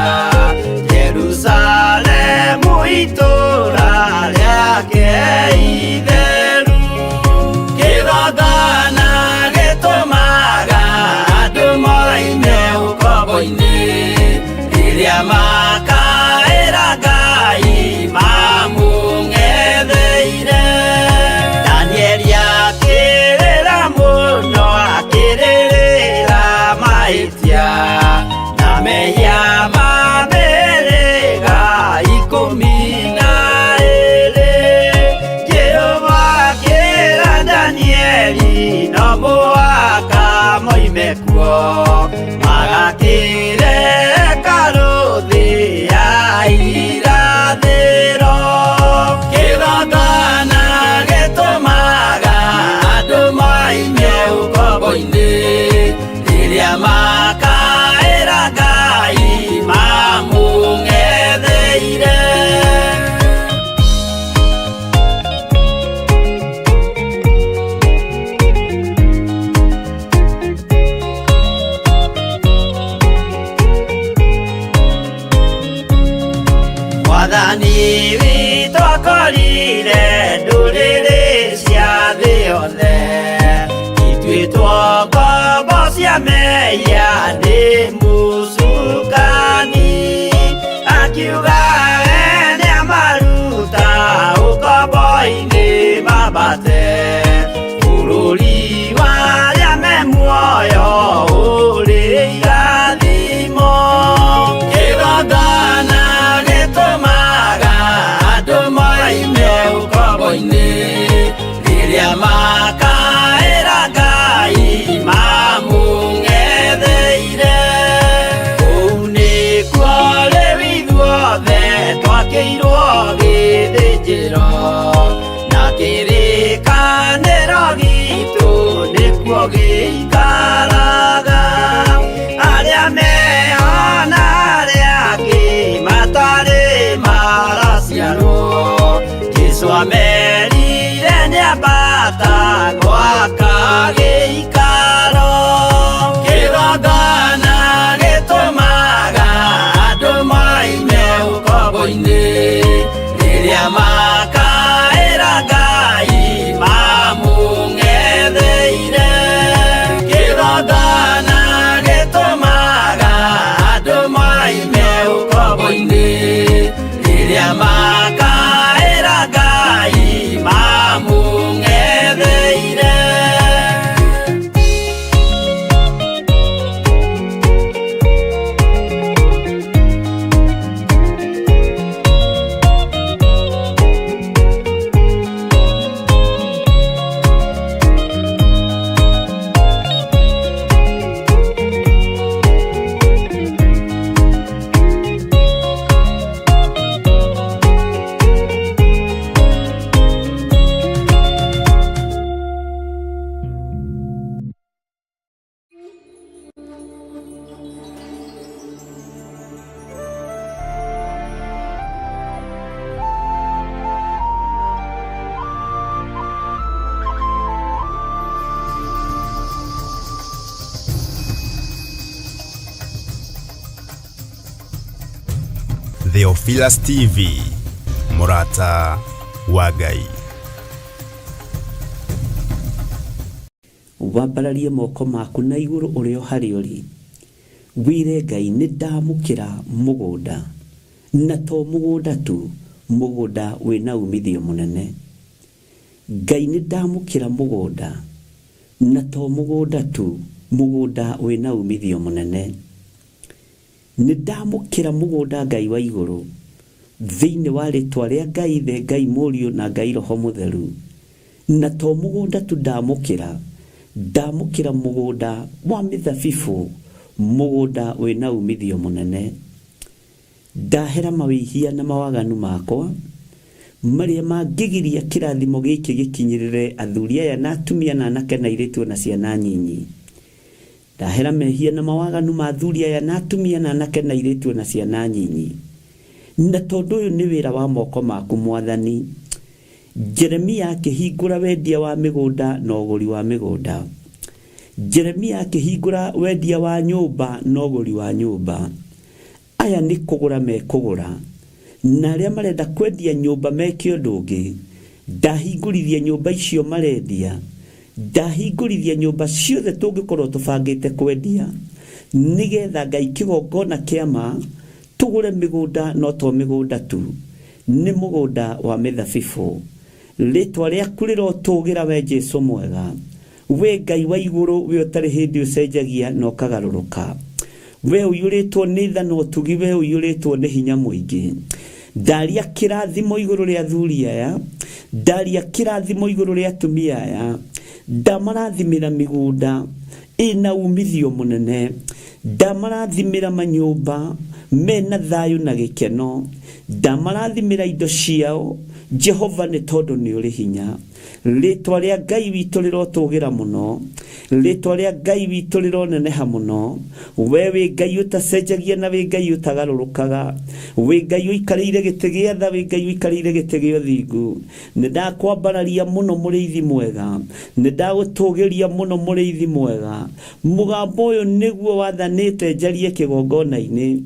Speaker 9: Jerusalemu itũũra rĩake itheru. Kĩgongona gĩtũmaga andũ moime ũkombo-inĩ, rĩrĩa makaĩra Ngai mamũng'etheire. Danieli akĩrĩra mũno, akĩrĩrĩra mahĩtia na mehia ma mĩhĩrĩga 12. Jehova akĩra Danieli no mũhaka moime kuo, magakĩre hekarũ thĩ ya irathĩro. Kĩgongona gĩtũmaga andũ moime ũkombo-inĩ, rĩrĩa makaĩra Ngai mamũng'etheire. Mwathani witũ akorire ndũrĩrĩ cia thĩ yothe ituĩtwo ngombo cia mehia nĩ mũcukani, akiuga we nĩamaruta ũkombo-inĩ mambate bũrũri wa arĩa me muoyo ũrĩ irathimo. Kĩgongona gĩtũmaga andũ moime ũkombo-inĩ, rĩrĩa makaĩra Ngai mamũng'etheire.
Speaker 1: Theophilus TV, mũrata wa Ngai.
Speaker 8: Wambararie moko maku na igũrũ ũrĩ o harĩa ũrĩ, wĩre Ngai nĩ ndamũkĩra mũgũnda, na to mũgũnda tu, mũgũnda wĩna umithio mũnene. Ngai nĩ ndamũkĩra mũgũnda, na to mũgũnda tu, mũgũnda wĩna umithio mũnene. Nĩ ndamũkĩra mũgũnda Ngai wa igũrũ, thĩinĩ wa rĩtwa rĩa Ngai Ithe, Ngai Mũriũ na Ngai Roho Mũtheru. Na to mũgũnda tu ndamũkĩra, ndamũkĩra mũgũnda wa mĩthabibũ, mũgũnda wĩna umithio mũnene. Ndahera mawĩhia na mawaganu makwa, marĩa mangĩgiria kĩrathimo gĩkĩ gĩkinyĩrĩre athuri aya na atumia na anake na airĩtu na ciana nyinyi. Ndahera mehia na mawaganu ma athuri aya na atumia na anake na airĩtu na ciana nyinyi. Na tondũ ũyũ nĩ wĩra wa moko maku Mwathani, Jeremia akĩhingũra wendia wa mĩgũnda na ũgũri wa mĩgũnda. Jeremia akĩhingũra wendia wa nyũmba na ũgũri wa nyũmba. Aya nĩ kũgũra mekũgũra, na arĩa marenda kwendia nyũmba meke ũndũ ũngĩ. Ndahingũrithia nyũmba icio marendia, ndahingũrithia nyũmba ciothe tũngĩkorwo tũbangĩte kwendia, nĩgetha Ngai kĩgongona kĩa ma tũgũre mĩgũnda, no to mĩgũnda tu, nĩ mũgũnda wa mĩthabibũ. Rĩtwa rĩaku rĩrotũgĩra we Jesu mwega, we Ngai wa igũrũ, we ũtarĩ hĩndĩ ũcenjagia na ũkagarũrũka, we ũiyũrĩtwo nĩ tha na ũtugi, we ũiyũrĩtwo nĩ hinya mũingĩ. Ndaria kĩrathimo igũrũ rĩa athuri aya, ndaria kĩrathimo igũrũ rĩa atumia aya, ndamarathimĩra mĩgũnda ĩna umithio mũnene, ndamarathimĩra manyũmba mena thayũ na gĩkeno, ndamarathimĩra indo ciao Jehova, nĩ tondũ nĩ ũrĩ hinya. Rĩtwa rĩa Ngai witũ rĩrotũgĩra mũno, rĩtwa rĩa Ngai witũ rĩroneneha mũno. We wĩ Ngai ũtacenjagia na wĩ Ngai ũtagarũrũkaga, wĩ Ngai ũikarĩire gĩtĩ gĩa tha, wĩ Ngai ũikarĩire gĩtĩ gĩa ũthingu. Nĩ ndakwambararia mũno mũrĩithi mwega, nĩ ndagũtũgĩria mũno mũrĩithi mwega. Mũgambo ũyũ nĩguo wathanĩte njarie kĩgongona-inĩ,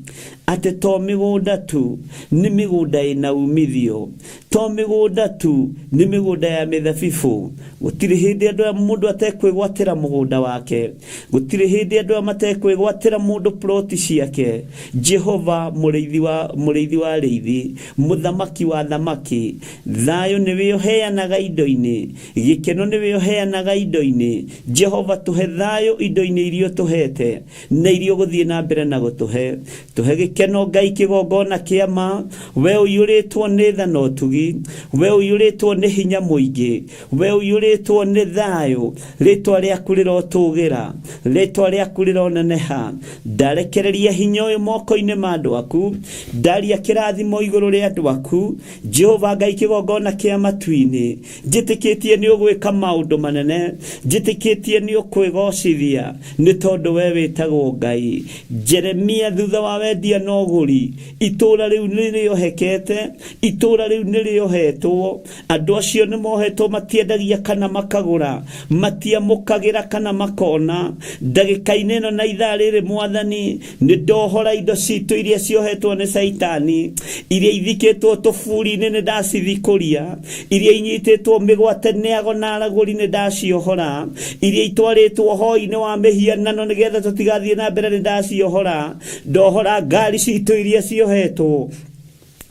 Speaker 8: atĩ to mĩgũnda tu, nĩ mĩgũnda ĩna umithio, to mĩgũnda tu, nĩ mĩgũnda ya mĩthabibũ. Gũtirĩ hĩndĩ andũ aya mũndũ atekwĩgwatĩra mũgũnda wake, gũtirĩ hĩndĩ andũ aya matekwĩgwatĩra mũndũ ploti ciake. Jehova mũrĩithi wa mũrĩithi wa arĩithi, mũthamaki wa thamaki, thayũ nĩwe ũheanaga indo-inĩ, gĩkeno nĩwe ũheanaga indo-inĩ. Jehova tũhe thayũ indo-inĩ iria ũtũhete na iria ũgũthiĩ na mbere na gũtũhe. Tũhe gĩkeno Ngai kĩgongona kĩa ma, we ũiyũrĩtwo nĩ tha na ũtugi, we ũiyũrĩtwo nĩ hinya mũingĩ, we ũiyũrĩtwo nĩ thayũ. Rĩtwa rĩaku rĩrotũgĩra, rĩtwa rĩaku rĩroneneha. Ndarekereria hinya ũyũ moko-inĩ ma andũ aku, ndaria kĩrathimo igũrũ rĩa andũ aku. Jehova Ngai kĩgongona kĩa matu-inĩ, njĩtĩkĩtie nĩ ũgwĩka maũndũ manene, njĩtĩkĩtie nĩ ũkwĩgocithia, nĩ tondũ we wĩtagwo Ngai. Jeremia thutha wa wendia na ũgũri, itũũra rĩu nĩ rĩohekete, itũũra rĩu nĩ rĩohetwo, andũ acio nĩ mohetwo, matiendagia kana makagũra, matiamũkagĩra kana makona. Ndagĩka-inĩ ĩno na ithaa rĩrĩ Mwathani, nĩ ndohora indo citũ iria ciohetwo nĩ Caitani, iria ithikĩtwo tũburi-inĩ nĩ ndacithikũria, iria inyitĩtwo mĩgwate nĩ ago na aragũri nĩ ndaciohora, iria itwarĩtwo hoi-inĩ wa mĩhianano nĩgetha tũtigathiĩ na mbere nĩ ndaciohora. Ndohora ngari citũ iria ciohetwo,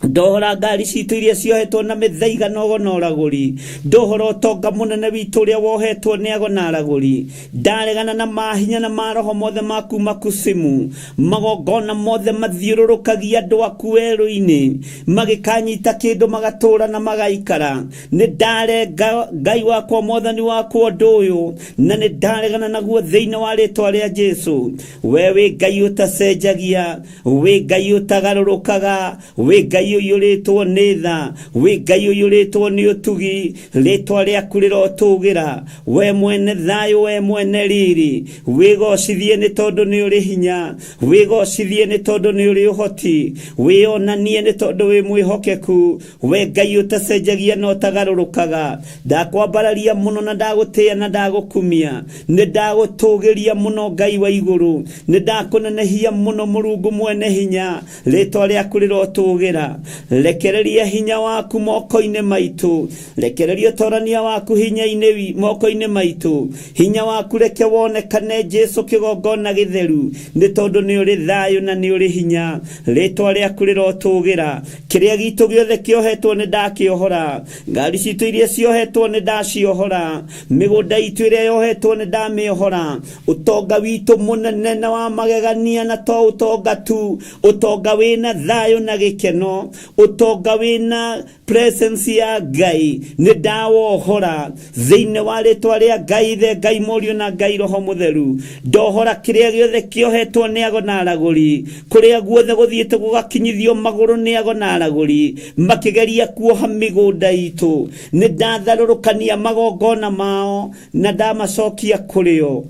Speaker 8: ndohora ngari citũ iria ciohetwo na mĩthaiga na ũgo na ũragũri, ndohora ũtonga mũnene witũ ũrĩa wohetwo nĩ ago na aragũri. Ndaregana na mahinya na maroho mothe ma kuma kusimu, magongona mothe mathiũrũrũkagia andũ aku werũ-inĩ, magĩkanyita kĩndũ magatũra na magaikara. Nĩ ndarenga Ngai wakwa Mwathani wakwa ũndũ ũyũ, na nĩ ndaregana naguo thĩinĩ wa rĩtwa rĩa Jesu. We wĩ Ngai ũtacenjagia, wĩ Ngai ũtagarũrũkaga, wĩ Ngai Ngai ũiyũrĩtwo nĩ tha, wĩ Ngai ũiyũrĩtwo nĩ ũtugi, rĩtwa rĩaku rĩrotũgĩra. We mwene thayũ, we mwene riri, wĩgocithie nĩ tondũ nĩ ũrĩ hinya, wĩgocithie nĩ tondũ nĩ ũrĩ ũhoti, wĩonanie nĩ tondũ wĩ mwĩhokeku. We Ngai ũtacenjagia na ũtagarũrũkaga, ndakwambararia mũno na ndagũtĩĩa na ndagũkumia, nĩ ndagũtũgĩria mũno Ngai wa igũrũ, nĩ ndakũnenehia mũno Mũrungu mwene hinya, rĩtwa rĩaku rĩrotũgĩra. Rekereria hinya waku moko-inĩ maitũ, rekereria ũtorania waku hinya-inĩ moko-inĩ maitũ, hinya waku reke wonekane Jesu kĩgongona gĩtheru, nĩ tondũ nĩ ũrĩ thayũ na nĩ ũrĩ hinya, rĩtwa rĩaku rĩrotũgĩra. Kĩrĩa gitũ gĩothe kĩohetwo nĩ ndakĩohora, ngari citũ iria ciohetwo nĩ ndaciohora, mĩgũnda itũ ĩrĩa yohetwo nĩ ndamĩohora, ũtonga witũ mũnene na wa magegania na to ũtonga tu, ũtonga wĩna thayũ na gĩkeno, ũtonga wĩna presence ya Ngai nĩ ndawohora thĩinĩ wa rĩtwa rĩa Ngai Ithe, Ngai Mũriũ na Ngai Roho Mũtheru. Ndohora kĩrĩa gĩothe kĩohetwo nĩ ago na aragũri, kũrĩa guothe gũthiĩte gũgakinyithio magũrũ nĩ ago na aragũri makĩgeria kuoha mĩgũnda itũ, nĩ ndatharũrũkania magongona mao na ndamacokia kũrĩ o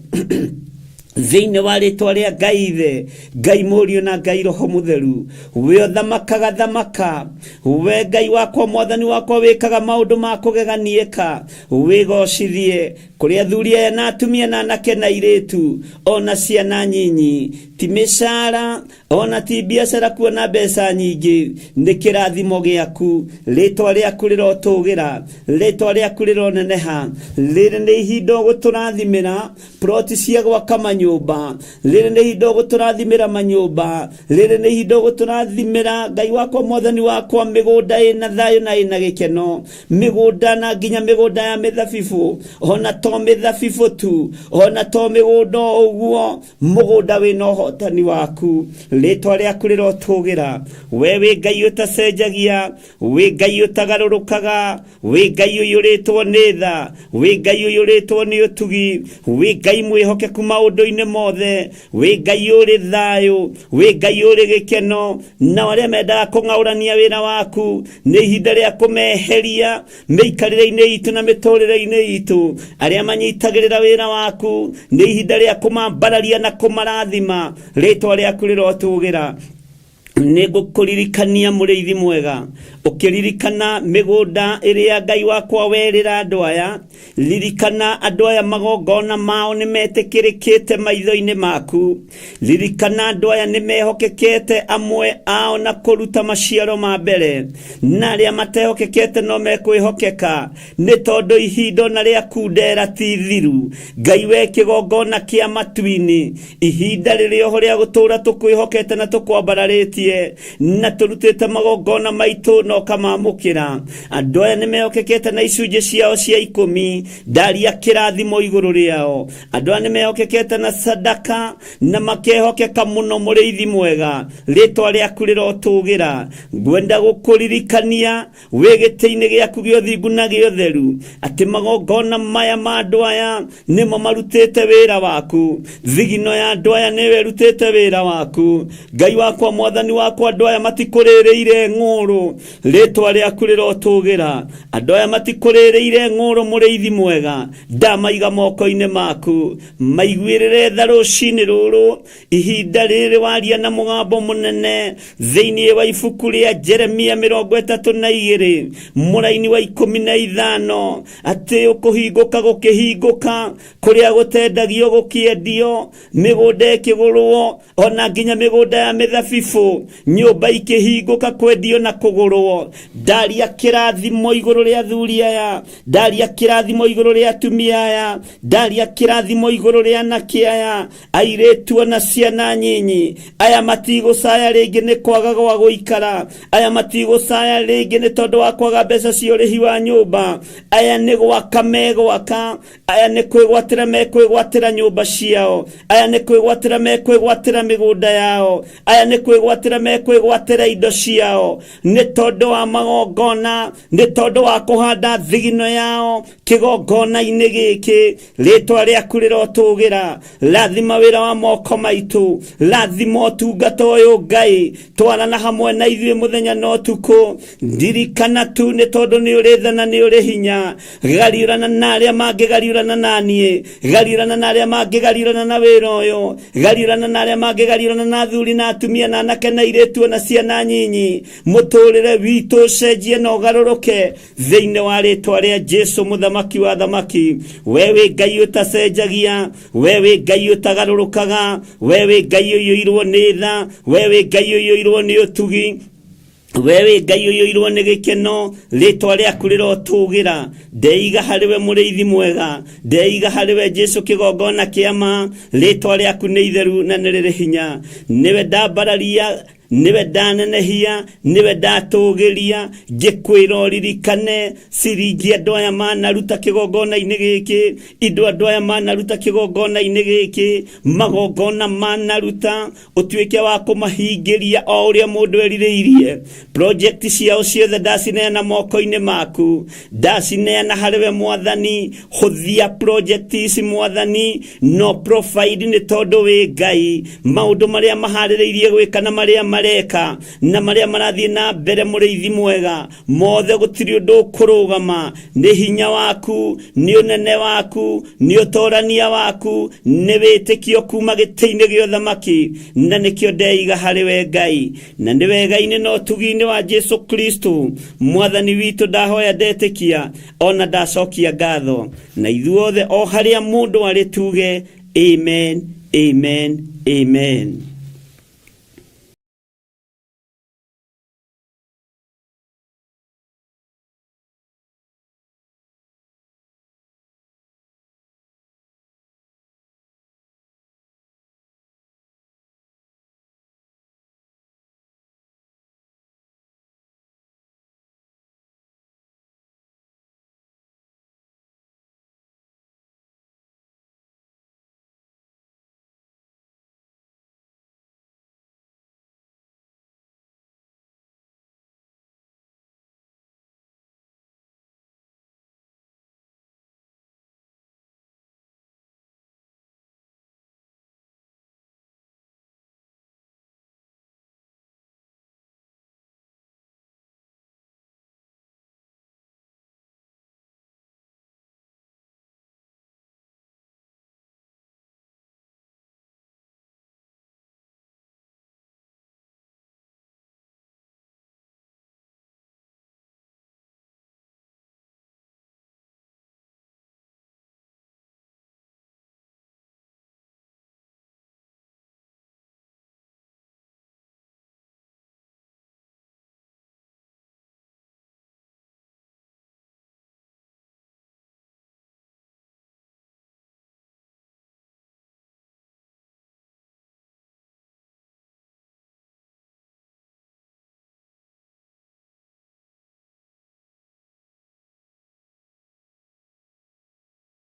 Speaker 8: thĩinĩ wa rĩtwa rĩa Ngai Ithe, Ngai Mũriũ na Ngai Roho Mũtheru. We ũthamakaga thamaka, we Ngai wakwa mwathani wakwa wĩkaga maũndũ ma kũgegania, wĩgocithie kũrĩ athuri aya na atumia na anake na airĩtu ona ciana nyinyi, ti mĩcara ona ti biacara kuona mbeca nyingĩ, nĩ kĩrathimo gĩaku, rĩtwa rĩaku rĩrotũgĩra, rĩtwa rĩaku rĩroneneha. Rĩrĩ nĩ ihinda ũgũtũrathimĩra ploti cia gwaka manyũmba, rĩrĩ nĩ ihinda ũgũtũrathimĩra manyũmba, rĩrĩ nĩ ihinda ũgũtũrathimĩra Ngai wakwa mwathani wakwa mĩgũnda ĩna thayũ na ĩna gĩkeno, mĩgũnda na nginya mĩgũnda ya mĩthabibũ, ona to mĩthabibũ tu, ona to mĩgũnda o ũguo, mũgũnda wĩna ũhotani waku, rĩtwa rĩaku rĩrotũgĩra. We wĩ Ngai ũtacenjagia, wĩ Ngai ũtagarũrũkaga, wĩ Ngai ũiyũrĩtwo nĩ tha, wĩ Ngai ũiyũrĩtwo nĩ ũtugi, wĩ Ngai mwĩhokeku maũndũ-inĩ mothe, wĩ Ngai ũrĩ thayũ, wĩ Ngai ũrĩ gĩkeno. Nao arĩa mendaga kũng'aũrania wĩra waku, nĩ ihinda rĩa kũmeheria mĩikarĩre-inĩ itũ na mĩtũrĩre-inĩ itũ. Arĩa manyitagĩrĩra wĩra waku, nĩ ihinda rĩa kũmambararia na kũmarathima, rĩtwa rĩaku rĩrotũgĩra. Nĩ ngũkũririkania mũrĩithi mwega, ũkĩririkana mĩgũnda ĩrĩa Ngai wakwa werĩra andũ aya, ririkana andũ aya magongona mao nĩ metĩkĩrĩkĩte maitho-inĩ maku, ririkana andũ aya nĩ mehokekete amwe ao na kũruta maciaro ma mbere, na arĩa matehokekete no mekwĩhokeka, nĩ tondũ ihinda ona rĩa kundera ti thiru. Ngai we kĩgongona kĩa matu-inĩ, ihinda rĩrĩ oho rĩa gũtũũra tũkwĩhokete na tũkwambararĩtie na tũrutĩte magongona maitũ na ũkamamũkĩra. Andũ aya nĩ mehokekete na icunjĩ ciao cia 10, ndaria kĩrathimo igũrũ rĩao. Andũ aya nĩ mehokekete na sadaka na makehokeka mũno, mũrĩithi mwega, rĩtwa rĩaku rĩrotũgĩra. Ngwenda gũkũririkania wĩ gĩtĩ-inĩ gĩaku gĩa ũthingu na gĩa ũtheru, atĩ magongona maya ma andũ aya nĩmo marutĩte wĩra waku, thigino ya andũ aya nĩyo ĩrutĩte wĩra waku. Ngai wakwa mwathani wakwa, andũ aya matikũrĩrĩire ng'ũrũ, rĩtwa rĩaku rĩrotũgĩra. Andũ aya matikũrĩrĩire ng'ũrũ, mũrĩithi mwega, ndamaiga moko-inĩ maku, maiguĩrĩre tha rũcinĩ rũrũ, ihinda rĩrĩ waria na mũgambo mũnene thĩinĩ wa ibuku rĩa Jeremia 32 mũraini wa 15, atĩ ũkũhingũka gũkĩhingũka, kũrĩa gũtendagio gũkĩendio, mĩgũnda ĩkĩgũrwo, ona nginya mĩgũnda ya mĩthabibũ, nyũmba ikĩhingũka kwendio na kũgũrwo. Ndaria kĩrathimo igũrũ rĩa athuri aya, ndaria kĩrathimo igũrũ rĩa atumia aya, ndaria kĩrathimo igũrũ rĩa anake aya, airĩtu ona ciana nyinyi. Aya matigũcaya rĩngĩ nĩ kwaga gwa gũikara, aya matigũcaya rĩngĩ nĩ tondũ wa kwaga mbeca cia ũrĩhi wa nyũmba. Aya nĩ gwaka megwaka, aya nĩ kwĩgwatĩra mekwĩgwatĩra nyũmba ciao, aya nĩ kwĩgwatĩra mekwĩgwatĩra mĩgũnda yao, aya nĩ kwĩgwatĩra
Speaker 9: mekwĩgwatĩra mekwĩgwatĩra indo ciao nĩ tondũ wa magongona nĩ tondũ wa kũhanda thigino yao kĩgongona-inĩ gĩkĩ rĩtwa rĩaku rĩrotũgĩra rathima wĩra wa moko maitũ rathima ũtungata ũyũ Ngai twarana hamwe na ithuĩ mũthenya na ũtukũ ndirikana tu nĩ tondũ nĩ ũrĩ tha na nĩ ũrĩ hinya gariũrana na arĩa mangĩgariũrana na niĩ gariũrana na arĩa mangĩgariũrana na wĩra ũyũ gariũrana na arĩa mangĩgariũrana na athuri na atumia na anake na airĩtu na ciana nyinyi mũtũrĩre witũ ũcenjie na ũgarũrũke thĩinĩ wa rĩtwa rĩa Jesu mũthamaki wa thamaki we wĩ Ngai ũtacenjagia we wĩ Ngai ũtagarũrũkaga we wĩ Ngai ũiyũirwo nĩ tha we wĩ Ngai ũiyũirwo nĩ ũtugi we wĩ Ngai ũiyũirwo nĩ gĩkeno rĩtwa rĩaku rĩrotũgĩra ndeiga harĩ we mũrĩithi mwega ndeiga harĩ we Jesu kĩgongona kĩa ma rĩtwa rĩaku nĩ itheru na nĩ rĩrĩ hinya nĩwe ndambararia niwe ndanenehia niwe ndatũgĩria ngĩkwĩra ũririkane ciringi andũ aya manaruta kĩgongona-inĩ gĩkĩ indo andũ aya manaruta kĩgongona-inĩ gĩkĩ magongona manaruta ũtuĩke wa kũmahingĩria o ũrĩa mũndũ erirĩirie project ciao ciothe ndacineana moko-inĩ maku ndacineana harĩ we mwathani hũthia project ici mwathani no provide nĩ tondũ wĩ Ngai maũndũ marĩa maharĩrĩirie gwĩka na marĩa mareka na marĩa marathiĩ na mbere mũrĩithi mwega mothe gũtirĩ ũndũ ũkũrũgama nĩ hinya waku nĩ ũnene waku nĩ ũtorania waku nĩ wĩtĩkio kuma gĩtĩ-inĩ gĩa ũthamaki na nĩkĩo ndeiga harĩ we Ngai na nĩ wega-inĩ na ũtugi-inĩ wa Jesu Kristo mwathani witũ ndahoya ndetĩkia ona ndacokia ngatho na ithuothe o harĩa mũndũ arĩ tuge amen amen amen.